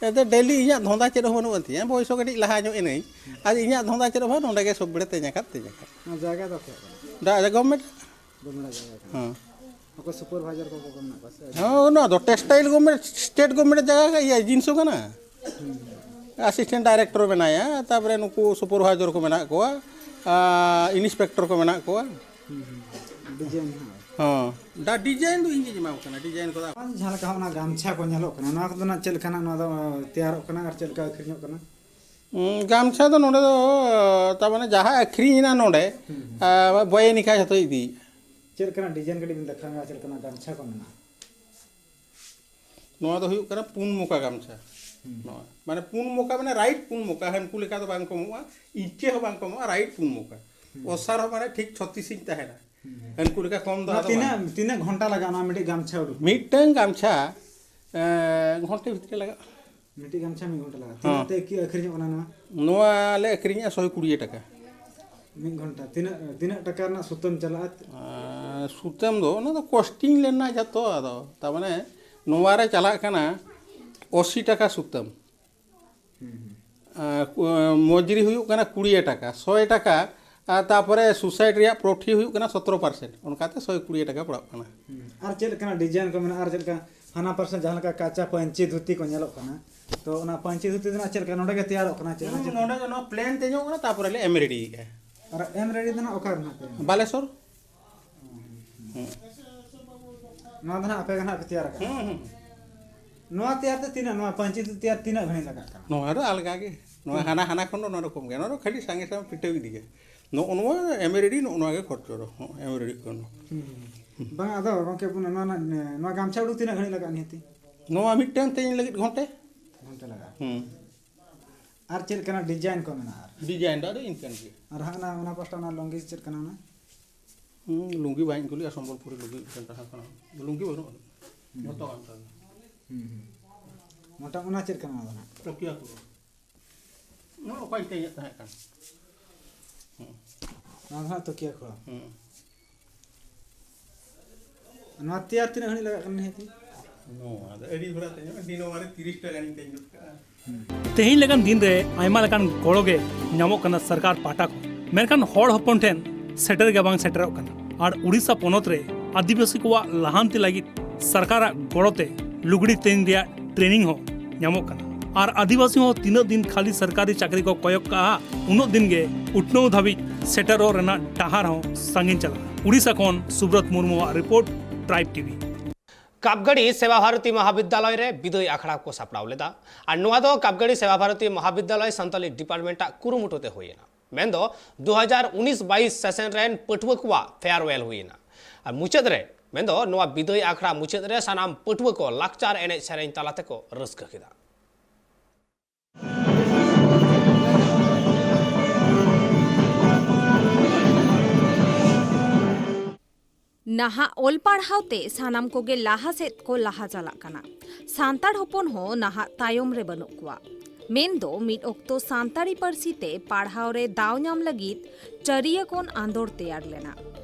ᱮᱱᱛᱮ ᱰᱮᱞᱤ ᱤᱧᱟᱹᱜ ᱫᱷᱚᱸᱫᱟ ᱪᱮᱫ ᱦᱚᱸ ᱵᱟᱹᱱᱩᱜ ᱟᱱ ᱛᱤᱧᱟᱹ, ᱵᱚᱭᱮᱥ ᱦᱚᱸ ᱠᱟᱹᱴᱤᱡ ᱞᱟᱦᱟ ᱧᱚᱜ ᱮᱱᱟᱹᱧ᱾ ᱟᱨ ᱤᱧᱟᱹᱜ ᱫᱷᱚᱸᱫᱟ ᱪᱮᱫ ᱦᱚᱸ ᱵᱟᱹᱱᱩᱜ, ᱱᱚᱰᱮ ᱜᱮ ᱥᱚᱵ ᱵᱮᱲᱟ ᱛᱮᱧ ᱟᱠᱟᱫ, ᱛᱮᱧ ᱟᱠᱟᱫ᱾ ᱚᱱᱟ ᱡᱟᱭᱜᱟ ᱫᱚ ᱚᱠᱚᱭᱟᱜ ᱠᱟᱱᱟ? ᱫᱟ-, ᱜᱚᱵᱷᱢᱮᱱᱴ᱾ ᱜᱚᱵᱷᱢᱮᱱᱴ ᱡᱟᱭᱜᱟ ᱠᱟᱱᱟ᱾ ᱦᱮᱸ᱾ ᱚᱠᱚᱭ ᱥᱩᱯᱟᱨᱵᱷᱟᱭᱡᱟᱨ ᱠᱚ, ᱠᱚ ᱢᱮᱱᱟᱜ ᱠᱚᱣᱟ ᱥᱮ? ᱦᱮᱸ, ᱚᱱᱟ ᱫᱚ ᱴᱮᱠᱥᱴᱟᱭᱤᱞ ᱜᱚᱵᱷᱢᱮᱱᱴ, ᱥᱴᱮᱴ ᱜᱚᱵᱷᱢᱮᱱᱴ ᱡᱟᱭᱜᱟ ᱜᱮ, ᱤᱭᱟᱹ, ᱡᱤᱱᱤᱥ ᱦᱚᱸ ᱠᱟᱱᱟ᱾ ᱦᱩᱸ᱾ ᱟᱥᱤᱥᱴᱮᱱᱴ ᱰᱟᱭᱨᱮᱠᱴᱚᱨ ᱢᱮᱱᱟᱭᱟ, ᱛᱟᱨᱯᱚᱨᱮ ᱱᱩᱠᱩ ᱥᱩᱯᱟᱨᱵᱷᱟᱭᱡᱟᱨ ᱠᱚ ᱢᱮᱱᱟᱜ ᱠᱚᱣᱟ, ᱟᱨ ᱤᱱᱥᱯᱮᱠᱴᱚᱨ ᱠᱚ ᱢᱮᱱᱟᱜ ᱠᱚᱣᱟ᱾ ᱦᱩᱸ, ᱦᱩᱸ᱾ ᱰᱤᱡᱟᱭᱤᱱ ᱦᱚᱸ᱾ ᱦᱚᱸ, ᱰᱟ-, ᱰᱤᱡᱟᱭᱤᱱ ᱫᱚ ᱤᱧ ᱜᱤᱧ ᱮᱢᱟ ᱠᱚ ᱠᱟᱱᱟ, ᱰᱤᱡᱟᱭᱤᱱ ᱠᱚᱫᱚ᱾ ᱡᱟᱦᱟᱸ ᱞᱮᱠᱟ ᱚᱱᱟ ᱜᱟᱢᱪᱷᱟ ᱠᱚ ᱧᱮᱞᱚᱜ ᱠᱟᱱᱟ, ᱱᱚᱣᱟ ᱠᱚᱫᱚ ᱱᱟᱜ ᱪᱮᱫ ᱞᱮᱠᱟᱱᱟᱜ ᱱᱚᱣᱟ ᱫᱚ, ᱟᱸ, ᱛᱮᱭᱟᱨᱚᱜ ᱠᱟᱱᱟ ᱟᱨ ᱪᱮᱫ ᱞᱮᱠᱟ ᱟᱹᱠᱷᱨᱤᱧᱚᱜ ᱠᱟᱱᱟ? ᱩᱸ, ᱜᱟᱢᱪᱷᱟ ᱫᱚ ᱱᱚᱰᱮ ᱫᱚ, ᱛᱟᱨ ᱢᱟᱱᱮ ᱡᱟᱦᱟᱸ ᱟᱹᱠᱷᱨᱤᱧ ᱮᱱᱟ ᱱᱚᱰᱮ, ᱦᱩᱸ, ᱦᱩᱸ᱾ ᱟᱸ, ᱵᱚᱭᱮ ᱱᱤᱠᱷᱟᱭ ᱡᱷᱚᱛᱚᱭ ᱤᱫᱤᱭᱮᱫᱼᱟ᱾ ᱪᱮᱫ ᱞᱮᱠᱟᱱᱟᱜ ᱰᱤᱡᱟᱭᱤᱱ ᱠᱟᱹᱴᱤᱡ ᱵᱤᱱ ᱫᱮᱠᱷᱟᱣ ᱧᱚᱜᱟ, ᱪᱮᱫ ᱞᱮᱠᱟᱱᱟᱜ ᱜᱟᱢᱪᱷᱟ ᱠᱚ ᱢᱮᱱᱟᱜᱼᱟ? ᱱᱚᱣᱟ ᱫᱚ ᱦᱩᱭᱩᱜ ᱠᱟᱱᱟ ᱯᱩᱱ ᱢᱚᱠᱟ ᱜᱟᱢᱪᱷᱟ᱾ ᱦᱩᱸ᱾ ᱱᱚᱣᱟ ᱢᱟᱱᱮ ᱯᱩᱱ ᱢᱚᱠᱟ, ᱢᱟᱱᱮ ᱨᱟᱭᱤᱴ ᱯᱩᱱ ᱢᱚᱠᱟ, ᱦᱟᱹᱱᱠᱩ ᱞᱮᱠᱟ ᱫᱚ ᱵᱟᱝ ᱠᱚᱢᱚᱜᱼᱟ, ᱤᱧᱪᱮ ᱦᱚᱸ ᱵᱟᱝ ᱠᱚᱢᱚᱜᱼᱟ, ᱨᱟᱭᱤᱴ ᱯᱩᱱ ᱢᱚᱠᱟ᱾ ᱦᱩᱸ᱾ ᱚᱥᱟᱨ ᱦᱚᱸ ᱢᱟᱱᱮ ᱴᱷᱤᱠ ᱪᱷᱚᱛᱤᱥ ᱤᱧ ᱛᱟᱦᱮᱱᱟ᱾ ᱦᱩᱸ᱾ ᱦᱟᱹᱱᱠᱩ ᱞᱮᱠᱟ ᱠᱚᱢ ᱫᱚ ᱱᱚᱣᱟ ᱟᱫᱚ ᱛᱤᱱᱟᱹᱜ, ᱵᱟᱝ᱾ ᱛᱤᱱᱟᱹᱜ ᱜᱷᱚᱱᱴᱟ ᱞᱟᱜᱟᱜᱼᱟ ᱱᱚᱣᱟ ᱢᱤᱫᱴᱤᱡ ᱜᱟᱢᱪᱷᱟ ᱩᱰᱩᱠ? ᱢᱤᱫᱴᱟᱝ ᱜᱟᱢᱪᱷᱟ, ᱮᱸ, ᱜᱷᱚᱱᱴᱟ ᱵᱷᱤᱛᱨᱤ ᱞᱟᱜᱟᱜᱼᱟ᱾ ᱢᱤᱫᱴᱤᱡ ᱜᱟᱢᱪᱷᱟ ᱢᱤᱫ ᱜᱷᱚᱱᱴᱟ ᱞᱟᱜᱟᱜᱼᱟ᱾ ᱦᱚᱸ᱾ ᱛᱤᱱᱟᱹᱜ ᱛᱮ ᱠᱤ ᱟᱹᱠᱷᱨᱤᱧᱚᱜ ᱠᱟᱱᱟ ᱱᱚᱣᱟ? ᱱᱚᱣᱟ ᱞᱮ ᱟᱹᱠᱷᱨᱤᱧᱮᱜᱼᱟ ᱥᱚᱭ ᱠᱩᱲᱤ ᱴᱟᱠᱟ᱾ ᱢᱤᱫ ᱜᱷᱚᱱᱴᱟ ᱛᱤᱱᱟᱹᱜ, ᱛᱤᱱᱟᱹᱜ ᱴᱟᱠᱟ ᱨᱮᱱᱟᱜ ᱥᱩᱛᱟᱹᱢ ᱪᱟᱞᱟᱜᱼᱟ? ᱟᱨ ᱥᱩᱛᱟᱹᱢ ᱫᱚ ᱚᱱᱟ ᱫᱚ ᱠᱚᱥᱴᱤᱝ ᱞᱮᱱᱟ ᱡᱷᱚᱛᱚ᱾ ᱟᱫᱚ ᱛᱟᱨ ᱢᱟᱱᱮ ᱱᱚᱣᱟ ᱨᱮ ᱪᱟᱞᱟᱜ ᱠᱟᱱᱟ, ᱟᱥᱤ ᱴᱟᱠᱟ ᱥᱩᱛᱟᱹᱢ᱾ ᱟᱨ ᱠᱩ- ᱢᱚᱡᱩᱨᱤ ᱦᱩᱭᱩᱜ ᱠᱟᱱᱟ ᱠᱩᱲᱤ ᱴᱟᱠᱟ, ᱥᱚᱭ ᱴᱟᱠᱟ᱾ ᱟᱨ ᱛᱟᱯᱚᱨᱮ ᱥᱩᱥᱟᱭᱤᱰ ᱨᱮᱭᱟᱜ ᱯᱨᱚᱯᱷᱤᱴ ᱦᱩᱭᱩᱜ ᱠᱟᱱᱟ ᱥᱚᱛᱨᱚ ᱯᱟᱨᱥᱮᱱᱴ, ᱚᱱᱠᱟᱛᱮ ᱥᱚᱭ ᱠᱩᱲᱤ ᱴᱟᱠᱟ ᱯᱟᱲᱟᱜ ᱠᱟᱱᱟ᱾ ᱦᱩᱸ᱾ ᱟᱨ ᱪᱮᱫ ᱞᱮᱠᱟᱱᱟᱜ ᱰᱤᱡᱟᱭᱤᱱ ᱠᱚ ᱢᱮᱱᱟᱜᱼᱟ? ᱟᱨ ᱪᱮᱫ ᱞᱮᱠᱟ ᱦᱟᱱᱟ ᱯᱟᱨᱥᱮᱱᱴ ᱡᱟᱦᱟᱸ ᱞᱮᱠᱟ ᱠᱟᱪᱟ ᱯᱟᱹᱧᱪᱤ ᱫᱷᱩᱛᱤ ᱠᱚ ᱧᱮᱞᱚᱜ ᱠᱟᱱᱟ, ᱛᱚ ᱚᱱᱟ ᱯᱟᱹᱧᱪᱤ ᱫᱷᱩᱛᱤ ᱫᱚ ᱱᱟᱜ ᱪᱮᱫ ᱞᱮᱠᱟ ᱱᱚᱰᱮ ᱜᱮ ᱛᱮᱭᱟᱨᱚᱜ ᱠᱟᱱᱟ? ᱪᱮᱫ ᱞᱮᱠᱟ ᱦᱩᱸ, ᱪᱮᱫ ᱱᱚᱰᱮ ᱞᱮᱠᱟ? ᱜᱮ ᱱᱚᱣᱟ ᱯᱞᱮᱱ ᱛᱮ ᱧᱚᱜ ᱠᱟᱱᱟ, ᱛᱟᱯᱚᱨᱮ ᱞᱮ ᱮᱢ ᱨᱮᱰᱤᱭᱮᱫᱼᱟ᱾ ᱟᱨ ᱮᱢ ᱨᱮᱰᱤ ᱫᱚ ᱱᱟᱜ ᱚᱠᱟ ᱨᱮ ᱱᱟᱜ ᱯᱮ ᱮᱢᱟ? ᱵᱟᱞᱮᱥᱚᱨ᱾ ᱦᱩᱸ᱾ ᱱᱚᱣᱟ ᱫᱚ ᱱᱟᱜ ᱟᱯᱮ ᱜᱮ ᱱᱟᱜ ᱯᱮ ᱛᱮᱭᱟᱨ ᱟᱠᱟᱫᱼᱟ? ᱦᱩᱸ, ᱦᱩᱸ᱾ ᱱᱚᱣᱟ ᱛᱮᱭᱟᱨ ᱛᱮ ᱛᱤᱱᱟᱹᱜ, ᱱᱚᱣᱟ ᱯᱟᱹᱧᱪᱤ ᱫᱷᱩᱛᱤ ᱛᱮᱭᱟᱨ ᱛᱤᱱᱟᱹᱜ ᱜᱷᱟᱹᱲᱤᱡ ᱞᱟᱜᱟᱜ ᱠᱟᱱᱟ? ᱱᱚᱣᱟ ᱫᱚ ᱟᱞᱜᱟ ᱜᱮ, ᱱᱚᱣᱟ ᱦᱩᱸ᱾ ᱦᱟᱱᱟ, ᱦᱟᱱᱟ ᱠᱷᱚᱱ ᱫᱚ ᱱᱚᱣᱟ ᱫᱚ ᱠᱚᱢ ᱜᱮᱭᱟ, ᱱᱚᱣᱟ ᱫᱚ ᱠᱷᱟᱹᱞᱤ ᱥᱟᱸᱜᱮ ᱥᱟᱸᱜᱮ ᱯᱷᱤᱴᱟᱹᱣ ᱤᱫᱤ ᱜᱮ᱾ ᱱᱚᱜᱼᱚ ᱱᱚᱣᱟ ᱮᱢ ᱨᱮᱰᱤ, ᱱᱚᱜᱼᱚ ᱱᱚᱣᱟ ᱜᱮ ᱠᱷᱚᱨᱪᱚ ᱫᱚ, ᱦᱚᱸ, ᱮᱢ ᱨᱮᱰᱤ ᱠᱷᱚᱱ᱾ ᱦᱩᱸ᱾ ᱵᱟᱝ, ᱟᱫᱚ ᱜᱚᱢᱠᱮ, ᱱᱚᱣᱟ, ᱱᱚᱣᱟ ᱜᱟᱢᱪᱷᱟ ᱩᱰᱩᱠ ᱛᱤᱱᱟᱹᱜ ᱜᱷᱟᱹᱲᱤᱡ ᱞᱟᱜᱟᱜᱼᱟ ᱱᱤᱦᱟᱹᱛᱤ? ᱱᱚᱣᱟ ᱢᱤᱫᱴᱟᱝ ᱛᱮᱧ ᱞᱟᱹᱜᱤᱫ ᱜᱷᱚᱱᱴᱮ᱾ ᱜᱷᱚᱱᱴᱮ ᱞᱟᱜᱟᱜᱼᱟ᱾ ᱦᱩᱸ᱾ ᱟᱨ ᱪᱮᱫ ᱞᱮᱠᱟᱱᱟᱜ ᱰᱤᱡᱟᱭᱤᱱ ᱠᱚ ᱢᱮᱱᱟᱜᱼᱟ ᱟᱨ? ᱰᱤᱡᱟᱭᱤᱱ ᱫᱚ ᱟᱫᱚ ᱤᱱᱠᱟᱹᱱ ᱜᱮᱭᱟ᱾ ᱟᱨ ᱦᱟᱸᱜ ᱚᱱᱟ, ᱚᱱᱟ ᱯᱟᱥᱴᱟ ᱚᱱᱟ ᱞᱩᱝᱜᱤ ᱪᱮᱫ ᱠᱟᱱᱟ ᱚᱱᱟ? ᱦᱩᱸ, ᱞᱩᱝᱜᱤ ᱵᱟᱹᱧ ᱠᱩᱞᱤᱭᱟ, ᱥᱚᱢᱵᱚᱞᱯᱩᱨᱤ ᱞᱩᱝᱜᱤ ᱢᱤᱫᱴᱮᱱ ᱛᱟᱦᱮᱸ ᱠᱟᱱᱟ᱾ ᱞᱩᱝᱜᱤ ᱵᱟᱹᱱᱩᱜᱼᱟ᱾ ᱦᱩᱸ᱾ ᱡᱚᱛᱚ ᱚᱱᱠᱟ ᱜᱮ᱾ ᱦᱩᱸ, ᱦᱩᱸ᱾ ᱢᱚᱴᱟ ᱚᱱᱟ ᱪᱮᱫ ᱠᱟᱱᱟ ᱚᱱᱟ ᱫᱚ ᱦᱟᱸᱜ? ᱛᱚᱠᱤᱭᱟ ᱠᱚ᱾ ᱱᱚᱣᱟ ᱚᱠᱚᱭ ᱛᱮᱧᱮᱫ ᱛᱟᱦᱮᱸ ᱠᱟᱱ? ᱦᱩᱸ᱾ ᱱᱚᱣᱟ ᱫᱚ ᱦᱟᱸᱜ ᱛᱚᱠᱤᱭᱟ ᱠᱚ᱾ ᱦᱩᱸ᱾ ᱱᱚᱣᱟ ᱛᱮᱭᱟᱨ ᱛᱤᱱᱟᱹᱜ ᱜᱷᱟᱹᱲᱤᱡ ᱞᱟᱜᱟᱜ ᱠᱟᱱᱟ ᱱᱤᱦᱟᱹᱛᱤ? ᱱᱚᱣᱟ ᱫᱚ ᱟᱹᱰᱤ ᱜᱷᱚᱲᱟ ᱛᱮᱧᱚᱜ, ᱫᱤᱱᱚᱢᱟᱱ ᱨᱮ ᱛᱤᱨᱤᱥ ᱴᱟ ᱜᱟᱱᱤᱧ ᱛᱮᱧ ᱜᱚᱫ ᱠᱟᱜᱼᱟ᱾ ᱛᱮᱦᱮᱧ ᱞᱮᱠᱟᱱ ᱫᱤᱱ ᱨᱮ ᱟᱭᱢᱟ ᱞᱮᱠᱟᱱ ᱜᱚᱲᱚ ᱜᱮ ᱧᱟᱢᱚᱜ ᱠᱟᱱᱟ ᱥᱚᱨᱠᱟᱨ ᱯᱟᱦᱴᱟ ᱠᱷᱚᱱ, ᱢᱮᱱᱠᱷᱟᱱ ᱦᱚᱲ ᱦᱚᱯᱚᱱ ᱴᱷᱮᱱ ᱥᱮᱴᱮᱨ ᱜᱮ ᱵᱟᱝ ᱥᱮᱴᱮᱨᱚᱜ ᱠᱟᱱᱟ᱾ ᱟᱨ ᱩᱲᱤᱥᱥᱟ ᱯᱚᱱᱚᱛ ᱨᱮ ᱟᱹᱫᱤᱵᱟᱹᱥᱤ ᱠᱚᱣᱟᱜ ᱞᱟᱦᱟᱱᱛᱤ ᱞᱟᱹᱜᱤᱫ ᱥᱚᱨᱠᱟᱨᱟᱜ ᱜᱚᱲᱚ ᱛᱮ ᱞᱩᱜᱽᱲᱤ ᱛᱮᱧ ᱨᱮᱭᱟᱜ ᱴᱨᱮᱱᱤᱝ ᱦᱚᱸ ᱧᱟᱢᱚᱜ ᱠᱟᱱᱟ᱾ ᱟᱨ ᱟᱹᱫᱤᱵᱟᱹᱥᱤ ᱦᱚᱸ ᱛᱤᱱᱟᱹᱜ ᱫᱤᱱ ᱠᱷᱟᱹᱞᱤ ᱥᱚᱨᱠᱟᱨᱤ ᱪᱟᱹᱠᱨᱤ ᱠᱚ ᱠᱚᱭᱚᱜ ᱠᱟᱜᱼᱟ, ᱩᱱᱟᱹᱜ ᱫᱤᱱ ᱜᱮ ᱩᱛᱱᱟᱹᱣ ᱫᱷᱟᱹᱵᱤᱡ ᱥᱮᱴᱮᱨᱚᱜ ᱨᱮᱱᱟᱜ ᱰᱟᱦᱟᱨ ᱦᱚᱸ ᱥᱟᱺᱜᱤᱧ ᱪᱟᱞᱟᱜᱼᱟ᱾ ᱩᱲᱤᱥᱥᱟ ᱠᱷᱚᱱ ᱥᱩᱵᱨᱚᱛ ᱢᱩᱨᱢᱩᱣᱟᱜ ᱨᱤᱯᱳᱨᱴ, ᱴᱨᱟᱭᱤᱵᱽ ᱴᱤᱵᱷᱤ᱾ ᱠᱟᱯᱜᱟᱲᱤ ᱥᱮᱵᱟ ᱵᱷᱟᱨᱚᱛᱤ ᱢᱚᱦᱟᱵᱤᱫᱽᱫᱟᱞᱚᱭ ᱨᱮ ᱵᱤᱫᱟᱹᱭ ᱟᱠᱷᱲᱟ ᱠᱚ ᱥᱟᱯᱲᱟᱣ ᱞᱮᱫᱟ᱾ ᱟᱨ ᱱᱚᱣᱟ ᱫᱚ ᱠᱟᱯᱜᱟᱲᱤ ᱥᱮᱵᱟ ᱵᱷᱟᱨᱚᱛᱤ ᱢᱚᱦᱟᱵᱤᱫᱽᱫᱟᱞᱚᱭ ᱥᱟᱱᱛᱟᱞᱤ ᱰᱤᱯᱟᱨᱴᱢᱮᱱᱴ ᱟᱜ ᱠᱩᱨᱩᱢᱩᱴᱩ ᱛᱮ ᱦᱩᱭ ᱮᱱᱟ᱾ ᱢᱮᱱᱫᱚ ᱫᱩ ᱦᱟᱡᱟᱨ ᱩᱱᱤᱥ ᱵᱟᱭᱤᱥ ᱥᱮᱥᱚᱱ ᱨᱮᱱ ᱯᱟᱹᱴᱷᱩᱣᱟᱹ ᱠᱚᱣᱟᱜ ᱯᱷᱮᱭᱟᱨᱣᱮᱞ ᱦᱩᱭ ᱮᱱᱟ᱾ ᱟᱨ ᱢᱩᱪᱟᱹᱫ ᱨᱮ, ᱢᱮᱱᱫᱚ ᱱᱚᱣᱟ ᱵᱤᱫᱟᱹᱭ ᱟᱠᱷᱲᱟ ᱢᱩᱪᱟᱹᱫ ᱨᱮ ᱥᱟᱱᱟᱢ ᱯᱟᱹᱴᱷᱩᱣᱟᱹ ᱠᱚ ᱞᱟᱠᱪᱟᱨ ᱮᱱᱮᱡ ᱥᱮᱨᱮᱧ ᱛᱟᱞᱟ ᱛᱮᱠᱚ ᱨᱟᱹᱥᱠᱟᱹ ᱠᱮᱫᱟ᱾ ᱱᱟᱦᱟᱜ ᱚᱞ ᱯᱟᱲᱦᱟᱣ ᱛᱮ ᱥᱟᱱᱟᱢ ᱠᱚᱜᱮ ᱞᱟᱦᱟ ᱥᱮᱫ ᱠᱚ ᱞᱟᱦᱟ ᱪᱟᱞᱟᱜ ᱠᱟᱱᱟ᱾ ᱥᱟᱱᱛᱟᱲ ᱦᱚᱯᱚᱱ ᱦᱚᱸ ᱱᱟᱦᱟᱜ ᱛᱟᱭᱚᱢ ᱨᱮ ᱵᱟᱹᱱᱩᱜ ᱠᱚᱣᱟ᱾ ᱢᱮᱱᱫᱚ ᱢᱤᱫ ᱚᱠᱛᱚ ᱥᱟᱱᱛᱟᱲᱤ ᱯᱟᱹᱨᱥᱤ ᱛᱮ ᱯᱟᱲᱦᱟᱣ ᱨᱮ ᱫᱟᱣ ᱧᱟᱢ ᱞᱟᱹᱜᱤᱫ ᱪᱟᱹᱨᱤᱭᱟᱹ ᱠᱚᱱ ᱟᱸᱫᱳᱲ ᱛᱮᱭᱟᱨ ᱞᱮᱱᱟ᱾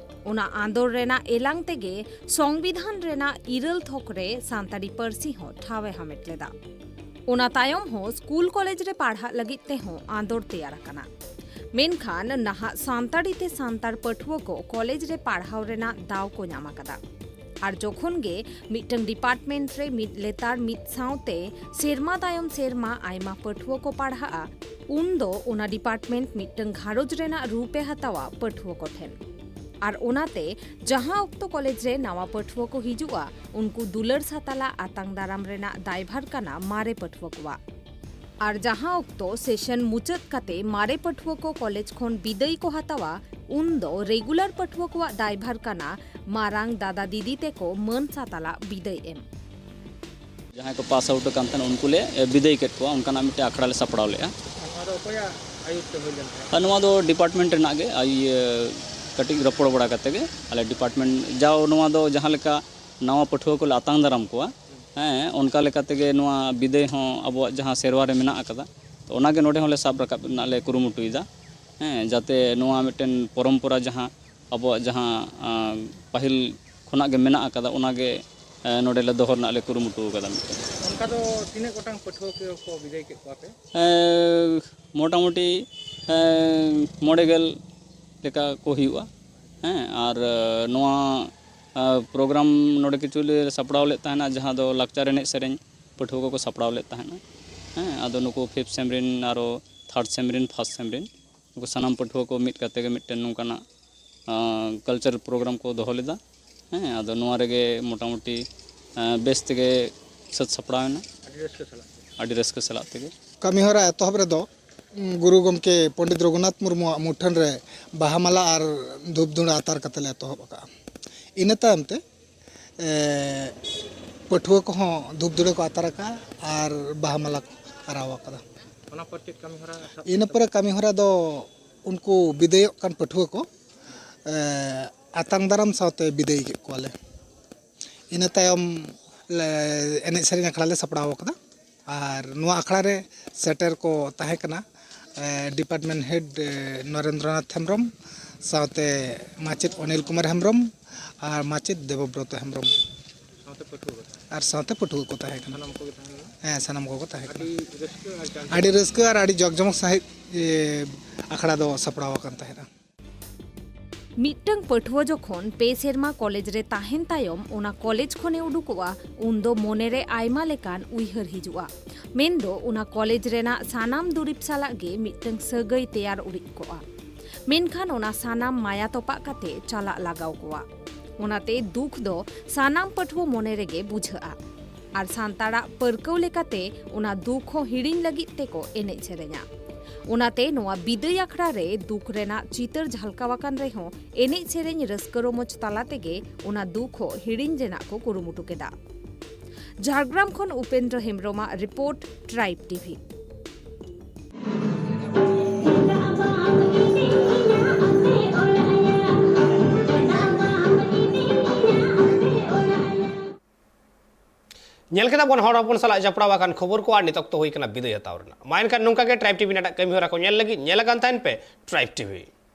ᱚᱱᱟ ᱟᱸᱫᱳᱲ ᱨᱮᱱᱟᱜ ᱮᱞᱟᱝ ᱛᱮᱜᱮ ᱥᱚᱝᱵᱤᱫᱷᱟᱱ ᱨᱮᱱᱟᱜ ᱤᱨᱟᱹᱞ ᱛᱷᱚᱠ ᱨᱮ ᱥᱟᱱᱛᱟᱲᱤ ᱯᱟᱹᱨᱥᱤ ᱦᱚᱸ ᱴᱷᱟᱶ ᱮ ᱦᱟᱢᱮᱴ ᱞᱮᱫᱟ᱾ ᱚᱱᱟ ᱛᱟᱭᱚᱢ ᱦᱚᱸ ᱥᱠᱩᱞ ᱠᱚᱞᱮᱡᱽ ᱨᱮ ᱯᱟᱲᱦᱟᱜ ᱞᱟᱹᱜᱤᱫ ᱛᱮᱦᱚᱸ ᱟᱸᱫᱳᱲ ᱛᱮᱭᱟᱨ ᱟᱠᱟᱱᱟ᱾ ᱢᱮᱱᱠᱷᱟᱱ ᱱᱟᱦᱟᱜ ᱥᱟᱱᱛᱟᱲᱤ ᱛᱮ ᱥᱟᱱᱛᱟᱲ ᱯᱟᱹᱴᱷᱩᱣᱟᱹ ᱠᱚ ᱠᱚᱞᱮᱡᱽ ᱨᱮ ᱯᱟᱲᱦᱟᱣ ᱨᱮᱱᱟᱜ ᱫᱟᱣ ᱠᱚ ᱧᱟᱢ ᱟᱠᱟᱫᱟ᱾ ᱟᱨ ᱡᱚᱠᱷᱚᱱ ᱜᱮ ᱢᱤᱫᱴᱟᱝ ᱰᱤᱯᱟᱨᱴᱢᱮᱱᱴ ᱨᱮ ᱢᱤᱫ ᱞᱮᱛᱟᱲ ᱢᱤᱫ ᱥᱟᱶᱛᱮ ᱥᱮᱨᱢᱟ ᱛᱟᱭᱚᱢ ᱥᱮᱨᱢᱟ ᱟᱭᱢᱟ ᱯᱟᱹᱴᱷᱩᱣᱟᱹ ᱠᱚ ᱯᱟᱲᱦᱟᱜᱼᱟ, ᱩᱱ ᱫᱚ ᱚᱱᱟ ᱰᱤᱯᱟᱨᱴᱢᱮᱱᱴ ᱢᱤᱫᱴᱟᱝ ᱜᱷᱟᱨᱚᱸᱡᱽ ᱨᱮᱱᱟᱜ ᱨᱩᱯ ᱮ ᱦᱟᱛᱟᱣᱟ ᱯᱟᱹᱴᱷᱩᱣᱟᱹ ᱠᱚ ᱴᱷᱮᱱ᱾ ᱟᱨ ᱚᱱᱟᱛᱮ ᱡᱟᱦᱟᱸ ᱚᱠᱛᱚ ᱠᱚᱞᱮᱡᱽ ᱨᱮ ᱱᱟᱣᱟ ᱯᱟᱹᱴᱷᱩᱣᱟᱹ ᱠᱚ ᱦᱤᱡᱩᱜᱼᱟ, ᱩᱱᱠᱩ ᱫᱩᱞᱟᱹᱲ ᱥᱟᱛᱟᱞᱟ ᱟᱛᱟᱝ ᱫᱟᱨᱟᱢ ᱨᱮᱱᱟᱜ ᱫᱟᱭᱵᱷᱟᱨ ᱠᱟᱱᱟ ᱢᱟᱨᱮ ᱯᱟᱹᱴᱷᱩᱣᱟᱹ ᱠᱚᱣᱟᱜ᱾ ᱟᱨ ᱡᱟᱦᱟᱸ ᱚᱠᱛᱚ ᱥᱮᱥᱚᱱ ᱢᱩᱪᱟᱹᱫ ᱠᱟᱛᱮ ᱢᱟᱨᱮ ᱯᱟᱹᱴᱷᱩᱣᱟᱹ ᱠᱚ ᱠᱚᱞᱮᱡᱽ ᱠᱷᱚᱱ ᱵᱤᱫᱟᱹᱭ ᱠᱚ ᱦᱟᱛᱟᱣᱟ, ᱩᱱ ᱫᱚ ᱨᱮᱜᱩᱞᱟᱨ ᱯᱟᱹᱴᱷᱩᱣᱟᱹ ᱠᱚᱣᱟᱜ ᱫᱟᱭᱵᱷᱟᱨ ᱠᱟᱱᱟ ᱢᱟᱨᱟᱝ ᱫᱟᱫᱟ ᱫᱤᱫᱤ ᱛᱮᱠᱚ ᱢᱟᱹᱱ ᱥᱟᱛᱟᱞᱟ ᱵᱤᱫᱟᱹᱭ ᱮᱢ᱾ ᱡᱟᱦᱟᱸᱭ ᱠᱚ ᱯᱟᱥ ᱟᱣᱩᱴ ᱟᱠᱟᱱ ᱛᱟᱦᱮᱱ, ᱩᱱᱠᱩ ᱞᱮ ᱵᱤᱫᱟᱹᱭ ᱠᱮᱫ ᱠᱚᱣᱟ᱾ ᱚᱱᱠᱟᱱᱟᱜ ᱢᱤᱫᱴᱮᱱ ᱟᱠᱷᱲᱟ ᱞᱮ ᱥᱟᱯᱲᱟᱣ ᱞᱮᱫᱼᱟ᱾ ᱱᱚᱣᱟ ᱫᱚ ᱚᱠᱚᱭᱟᱜ ᱟᱹᱭᱩᱨ ᱛᱮ ᱦᱩᱭ ᱞᱮᱱ ᱛᱟᱦᱮᱸᱫ? ᱟᱨ ᱱᱚᱣᱟ ᱫᱚ ᱰᱤᱯᱟᱨᱴᱢᱮᱱᱴ ᱨᱮᱱᱟᱜ ᱜᱮ, ᱟᱨ ᱤᱭᱟᱹ ᱠᱟᱹᱴᱤᱡ ᱨᱚᱯᱚᱲ ᱵᱟᱲᱟ ᱠᱟᱛᱮ ᱜᱮ ᱟᱞᱮ ᱰᱤᱯᱟᱨᱴᱢᱮᱱᱴ, ᱡᱟᱣ ᱱᱚᱣᱟ ᱫᱚ ᱡᱟᱦᱟᱸ ᱞᱮᱠᱟ ᱱᱟᱣᱟ ᱯᱟᱹᱴᱷᱩᱣᱟᱹ ᱠᱚᱞᱮ ᱟᱛᱟᱝ ᱫᱟᱨᱟᱢ ᱠᱚᱣᱟ, ᱦᱮᱸ, ᱚᱱᱠᱟ ᱞᱮᱠᱟ ᱛᱮᱜᱮ ᱱᱚᱣᱟ ᱵᱤᱫᱟᱹᱭ ᱦᱚᱸ ᱟᱵᱚᱣᱟᱜ ᱡᱟᱦᱟᱸ ᱥᱮᱨᱣᱟ ᱨᱮ ᱢᱮᱱᱟᱜ ᱟᱠᱟᱫᱟ, ᱛᱚ ᱚᱱᱟᱜᱮ ᱱᱚᱰᱮ ᱦᱚᱸᱞᱮ ᱥᱟᱵ ᱨᱟᱠᱟᱵ ᱨᱮᱱᱟᱜ ᱞᱮ ᱠᱩᱨᱩᱢᱩᱴᱩᱭᱮᱫᱟ, ᱦᱮᱸ, ᱡᱟᱛᱮ ᱱᱚᱣᱟ ᱢᱤᱫᱴᱮᱱ ᱯᱚᱨᱚᱢᱯᱚᱨᱟ ᱡᱟᱦᱟᱸ ᱟᱵᱚᱣᱟᱜ ᱡᱟᱦᱟᱸ, ᱟᱸ, ᱯᱟᱹᱦᱤᱞ ᱠᱷᱚᱱᱟᱜ ᱜᱮ ᱢᱮᱱᱟᱜ ᱟᱠᱟᱫᱟ, ᱚᱱᱟᱜᱮ, ᱮᱸ, ᱱᱚᱰᱮ ᱞᱮ ᱫᱚᱦᱚ ᱨᱮᱱᱟᱜ ᱞᱮ ᱠᱩᱨᱩᱢᱩᱴᱩ ᱟᱠᱟᱫᱟ ᱢᱤᱫᱴᱮᱱ᱾ ᱚᱱᱠᱟ ᱫᱚ ᱛᱤᱱᱟᱹᱜ ᱜᱚᱴᱟᱝ ᱯᱟᱹᱴᱷᱩᱣᱟᱹ ᱠᱚ ᱵᱤᱫᱟᱹᱭ ᱠᱮᱫ ᱠᱚᱣᱟ ᱯᱮ? ᱮᱸ, ᱢᱚᱴᱟᱢᱩᱴᱤ, ᱮᱸ, ᱢᱚᱬᱮ ᱜᱮᱞ ᱞᱮᱠᱟ ᱠᱚ ᱦᱩᱭᱩᱜᱼᱟ, ᱦᱮᱸ᱾ ᱟᱨ, ᱮᱸ, ᱱᱚᱣᱟ, ᱮᱸ, ᱯᱨᱳᱜᱨᱟᱢ ᱱᱚᱰᱮ ᱠᱤᱪᱷᱩ ᱞᱮ ᱥᱟᱯᱲᱟᱣ ᱞᱮᱫ ᱛᱟᱦᱮᱱᱟ, ᱡᱟᱦᱟᱸ ᱫᱚ ᱞᱟᱠᱪᱟᱨ ᱮᱱᱮᱡ ᱥᱮᱨᱮᱧ ᱯᱟᱹᱴᱷᱩᱣᱟᱹ ᱠᱚᱠᱚ ᱥᱟᱯᱲᱟᱣ ᱞᱮᱫ ᱛᱟᱦᱮᱱᱟ, ᱦᱮᱸ᱾ ᱟᱫᱚ ᱱᱩᱠᱩ ᱯᱷᱤᱯᱛᱷ ᱥᱮᱢ ᱨᱮᱱ ᱟᱨᱚ ᱛᱷᱟᱨᱰ ᱥᱮᱢ ᱨᱮᱱ, ᱯᱷᱟᱥᱴ ᱥᱮᱢ ᱨᱮᱱ ᱱᱩᱠᱩ ᱥᱟᱱᱟᱢ ᱯᱟᱹᱴᱷᱩᱣᱟᱹ ᱠᱚ ᱢᱤᱫ ᱠᱟᱛᱮ ᱜᱮ ᱢᱤᱫᱴᱮᱱ ᱱᱚᱝᱠᱟᱱᱟᱜ, ᱟᱸ, ᱠᱟᱞᱪᱟᱨ ᱯᱨᱳᱜᱨᱟᱢ ᱠᱚ ᱫᱚᱦᱚ ᱞᱮᱫᱟ, ᱦᱮᱸ᱾ ᱟᱫᱚ ᱱᱚᱣᱟ ᱨᱮᱜᱮ ᱢᱚᱴᱟᱢᱩᱴᱤ, ᱟᱸ, ᱵᱮᱥ ᱛᱮᱜᱮ ᱥᱟᱹᱛ ᱥᱟᱯᱲᱟᱣ ᱮᱱᱟ᱾ ᱟᱹᱰᱤ ᱨᱟᱹᱥᱠᱟᱹ ᱥᱟᱞᱟᱜ ᱛᱮ᱾ ᱟᱹᱰᱤ ᱨᱟᱹᱥᱠᱟᱹ ᱥᱟᱞᱟᱜ ᱛᱮᱜᱮ᱾ ᱠᱟᱹᱢᱤᱦᱚᱨᱟ ᱮᱛᱚᱦᱚᱵ ᱨᱮᱫᱚ ᱩᱸ, ᱜᱩᱨᱩ ᱜᱚᱢᱠᱮ ᱯᱚᱱᱰᱤᱛ ᱨᱚᱜᱷᱩᱱᱟᱛᱷ ᱢᱩᱨᱢᱩᱣᱟᱜ ᱢᱩᱴᱷᱟᱹᱱ ᱨᱮ ᱵᱟᱦᱟ ᱢᱟᱞᱟ ᱟᱨ ᱫᱷᱩᱯ ᱫᱷᱩᱬᱟᱹ ᱟᱛᱟᱨ ᱠᱟᱛᱮ ᱞᱮ ᱮᱛᱚᱦᱚᱵ ᱟᱠᱟᱫᱼᱟ᱾ ᱤᱱᱟᱹ ᱛᱟᱭᱚᱢ ᱛᱮ ᱮ, ᱯᱟᱹᱴᱷᱩᱣᱟᱹ ᱠᱚᱦᱚᱸ ᱫᱷᱩᱯ ᱫᱷᱩᱬᱟᱹ ᱠᱚ ᱟᱛᱟᱨ ᱟᱠᱟᱫᱼᱟ ᱟᱨ ᱵᱟᱦᱟ ᱢᱟᱞᱟ ᱠᱚ ᱟᱨᱟᱣ ᱟᱠᱟᱫᱟ᱾ ᱚᱱᱟ ᱯᱚᱨ ᱪᱮᱫ ᱠᱟᱹᱢᱤ ᱦᱚᱨᱟ ᱥᱟᱵ ᱤᱱᱟᱹ ᱯᱚᱨᱮ ᱠᱟᱹᱢᱤ ᱦᱚᱨᱟ ᱫᱚ ᱩᱱᱠᱩ ᱵᱤᱫᱟᱹᱭᱚᱜ ᱠᱟᱱ ᱯᱟᱹᱴᱷᱩᱣᱟᱹ ᱠᱚ ᱮ, ᱟᱛᱟᱝ ᱫᱟᱨᱟᱢ ᱥᱟᱶᱛᱮ ᱵᱤᱫᱟᱹᱭ ᱠᱮᱫ ᱠᱚᱣᱟᱞᱮ᱾ ᱤᱱᱟᱹ ᱛᱟᱭᱚᱢ ᱞᱮ ᱮᱱᱮᱡ ᱥᱮᱨᱮᱧ ᱟᱠᱷᱲᱟ ᱞᱮ ᱥᱟᱯᱲᱟᱣ ᱟᱠᱟᱫᱟ᱾ ᱟᱨ ᱱᱚᱣᱟ ᱟᱠᱷᱲᱟ ᱨᱮ ᱥᱮᱴᱮᱨ ᱠᱚ ᱛᱟᱦᱮᱸ ᱠᱟᱱᱟ ᱰᱤᱯᱟᱨᱴᱢᱮᱱᱴ ᱦᱮᱰ ᱱᱚᱨᱮᱱᱫᱨᱚᱱᱟᱛᱷ ᱦᱮᱢᱵᱨᱚᱢ, ᱥᱟᱶᱛᱮ ᱢᱟᱪᱮᱫ ᱚᱱᱤᱞ ᱠᱩᱢᱟᱨ ᱦᱮᱢᱵᱨᱚᱢ ᱟᱨ ᱢᱟᱪᱮᱫ ᱫᱮᱵᱚᱵᱨᱚᱛᱚ ᱦᱮᱢᱵᱨᱚᱢ᱾ ᱟᱨ ᱥᱟᱶᱛᱮ ᱯᱟᱹᱴᱷᱩᱣᱟᱹ ᱠᱚ ᱛᱟᱦᱮᱸ ᱠᱟᱱᱟ᱾ ᱦᱮᱸ, ᱥᱟᱱᱟᱢ ᱠᱚᱜᱮ ᱛᱟᱦᱮᱸ ᱠᱟᱱᱟ᱾ ᱟᱹᱰᱤ ᱨᱟᱹᱥᱠᱟᱹ ᱟᱨ ᱡᱟᱠ ᱡᱚᱢᱚᱠ ᱥᱟᱺᱦᱤᱡ, ᱮ, ᱟᱠᱷᱲᱟ ᱫᱚ ᱥᱟᱯᱲᱟᱣ ᱟᱠᱟᱱ ᱛᱟᱦᱮᱸᱫᱼᱟ᱾ ᱢᱤᱫᱴᱟᱝ ᱯᱟᱹᱴᱷᱩᱣᱟᱹ ᱡᱚᱠᱷᱚᱱ ᱯᱮ ᱥᱮᱨᱢᱟ ᱠᱚᱞᱮᱡᱽ ᱨᱮ ᱛᱟᱦᱮᱱ ᱛᱟᱭᱚᱢ ᱚᱱᱟ ᱠᱚᱞᱮᱡᱽ ᱠᱷᱚᱱᱮ ᱩᱰᱩᱠᱚᱜᱼᱟ, ᱩᱱᱫᱚ ᱢᱚᱱᱮᱨᱮ ᱟᱭᱢᱟ ᱞᱮᱠᱟᱱ ᱩᱭᱦᱟᱹᱨ ᱦᱤᱡᱩᱜᱼᱟ᱾ ᱢᱮᱱᱫᱚ ᱚᱱᱟ ᱠᱚᱞᱮᱡᱽ ᱨᱮᱱᱟᱜ ᱥᱟᱱᱟᱢ ᱫᱩᱨᱤᱵᱽ ᱥᱟᱞᱟᱜ ᱜᱮ ᱢᱤᱫᱴᱟᱝ ᱥᱟᱹᱜᱟᱹᱭ ᱛᱮᱭᱟᱨ ᱩᱨᱤᱡ ᱠᱚᱜᱼᱟ᱾ ᱢᱮᱱᱠᱷᱟᱱ ᱚᱱᱟ ᱥᱟᱱᱟᱢ ᱢᱟᱭᱟ ᱛᱚᱯᱟᱜ ᱠᱟᱛᱮ ᱪᱟᱞᱟᱜ ᱞᱟᱜᱟᱣ ᱠᱚᱣᱟ᱾ ᱚᱱᱟᱛᱮ ᱫᱩᱠ ᱫᱚ ᱥᱟᱱᱟᱢ ᱯᱟᱹᱴᱷᱩᱣᱟᱹ ᱢᱚᱱᱮ ᱨᱮᱜᱮ ᱵᱩᱡᱷᱟᱹᱜᱼᱟ᱾ ᱟᱨ ᱥᱟᱱᱛᱟᱲᱟᱜ ᱯᱟᱹᱨᱠᱟᱹᱣ ᱞᱮᱠᱟᱛᱮ ᱚᱱᱟ ᱫᱩᱠ ᱦᱚᱸ ᱦᱤᱲᱤᱧ ᱞᱟᱹᱜᱤᱫ ᱛᱮᱠᱚ ᱮᱱᱮᱡ ᱥᱮᱨᱮᱧᱟ᱾ ᱚᱱᱟᱛᱮ ᱱᱚᱣᱟ ᱵᱤᱫᱟᱹᱭ ᱟᱠᱷᱲᱟ ᱨᱮ ᱫᱩᱠ ᱨᱮᱱᱟᱜ ᱪᱤᱛᱟᱹᱨ ᱡᱷᱟᱞᱠᱟᱣ ᱟᱠᱟᱱ ᱨᱮᱦᱚᱸ ᱮᱱᱮᱡ ᱥᱮᱨᱮᱧ ᱨᱟᱹᱥᱠᱟᱹ ᱨᱚᱢᱚᱡᱽ ᱛᱟᱞᱟ ᱛᱮᱜᱮ ᱚᱱᱟ ᱫᱩᱠ ᱦᱚᱸ ᱦᱤᱲᱤᱧ ᱨᱮᱱᱟᱜ ᱠᱚ ᱠᱩᱨᱩᱢᱩᱴᱩ ᱠᱮᱫᱟ᱾ ᱡᱷᱟᱲᱜᱨᱟᱢ ᱠᱷᱚᱱ ᱩᱯᱮᱱᱫᱨᱚ ᱦᱮᱢᱵᱨᱚᱢᱟᱜ ᱨᱤᱯᱳᱨᱴ, ᱴᱨᱟᱭᱤᱵᱽ ᱴᱤᱵᱷᱤ᱾ ᱧᱮᱞ ᱠᱮᱫᱟ ᱵᱚᱱ ᱦᱚᱲ ᱦᱚᱯᱚᱱ ᱥᱟᱞᱟᱜ ᱡᱚᱯᱲᱟᱣ ᱟᱠᱟᱱ ᱠᱷᱚᱵᱚᱨ ᱠᱚ, ᱟᱨ ᱱᱤᱛ ᱚᱠᱛᱚ ᱦᱩᱭ ᱠᱟᱱᱟ ᱵᱤᱫᱟᱹᱭ ᱦᱟᱛᱟᱣ ᱨᱮᱱᱟᱜ᱾ ᱢᱟ ᱮᱱᱠᱷᱟᱱ ᱱᱚᱝᱠᱟ ᱜᱮ ᱴᱨᱟᱭᱤᱵᱽ ᱴᱤᱵᱷᱤ ᱨᱮᱱᱟᱜ ᱠᱟᱹᱢᱤ ᱦᱚᱨᱟ ᱠᱚ ᱧᱮᱞ ᱞᱟᱹᱜᱤᱫ ᱧᱮᱞ ᱟᱠᱟᱱ ᱛᱟᱦᱮᱱ ᱯᱮ ᱴᱨᱟᱭᱤᱵᱽ ᱴᱤᱵᱷᱤ᱾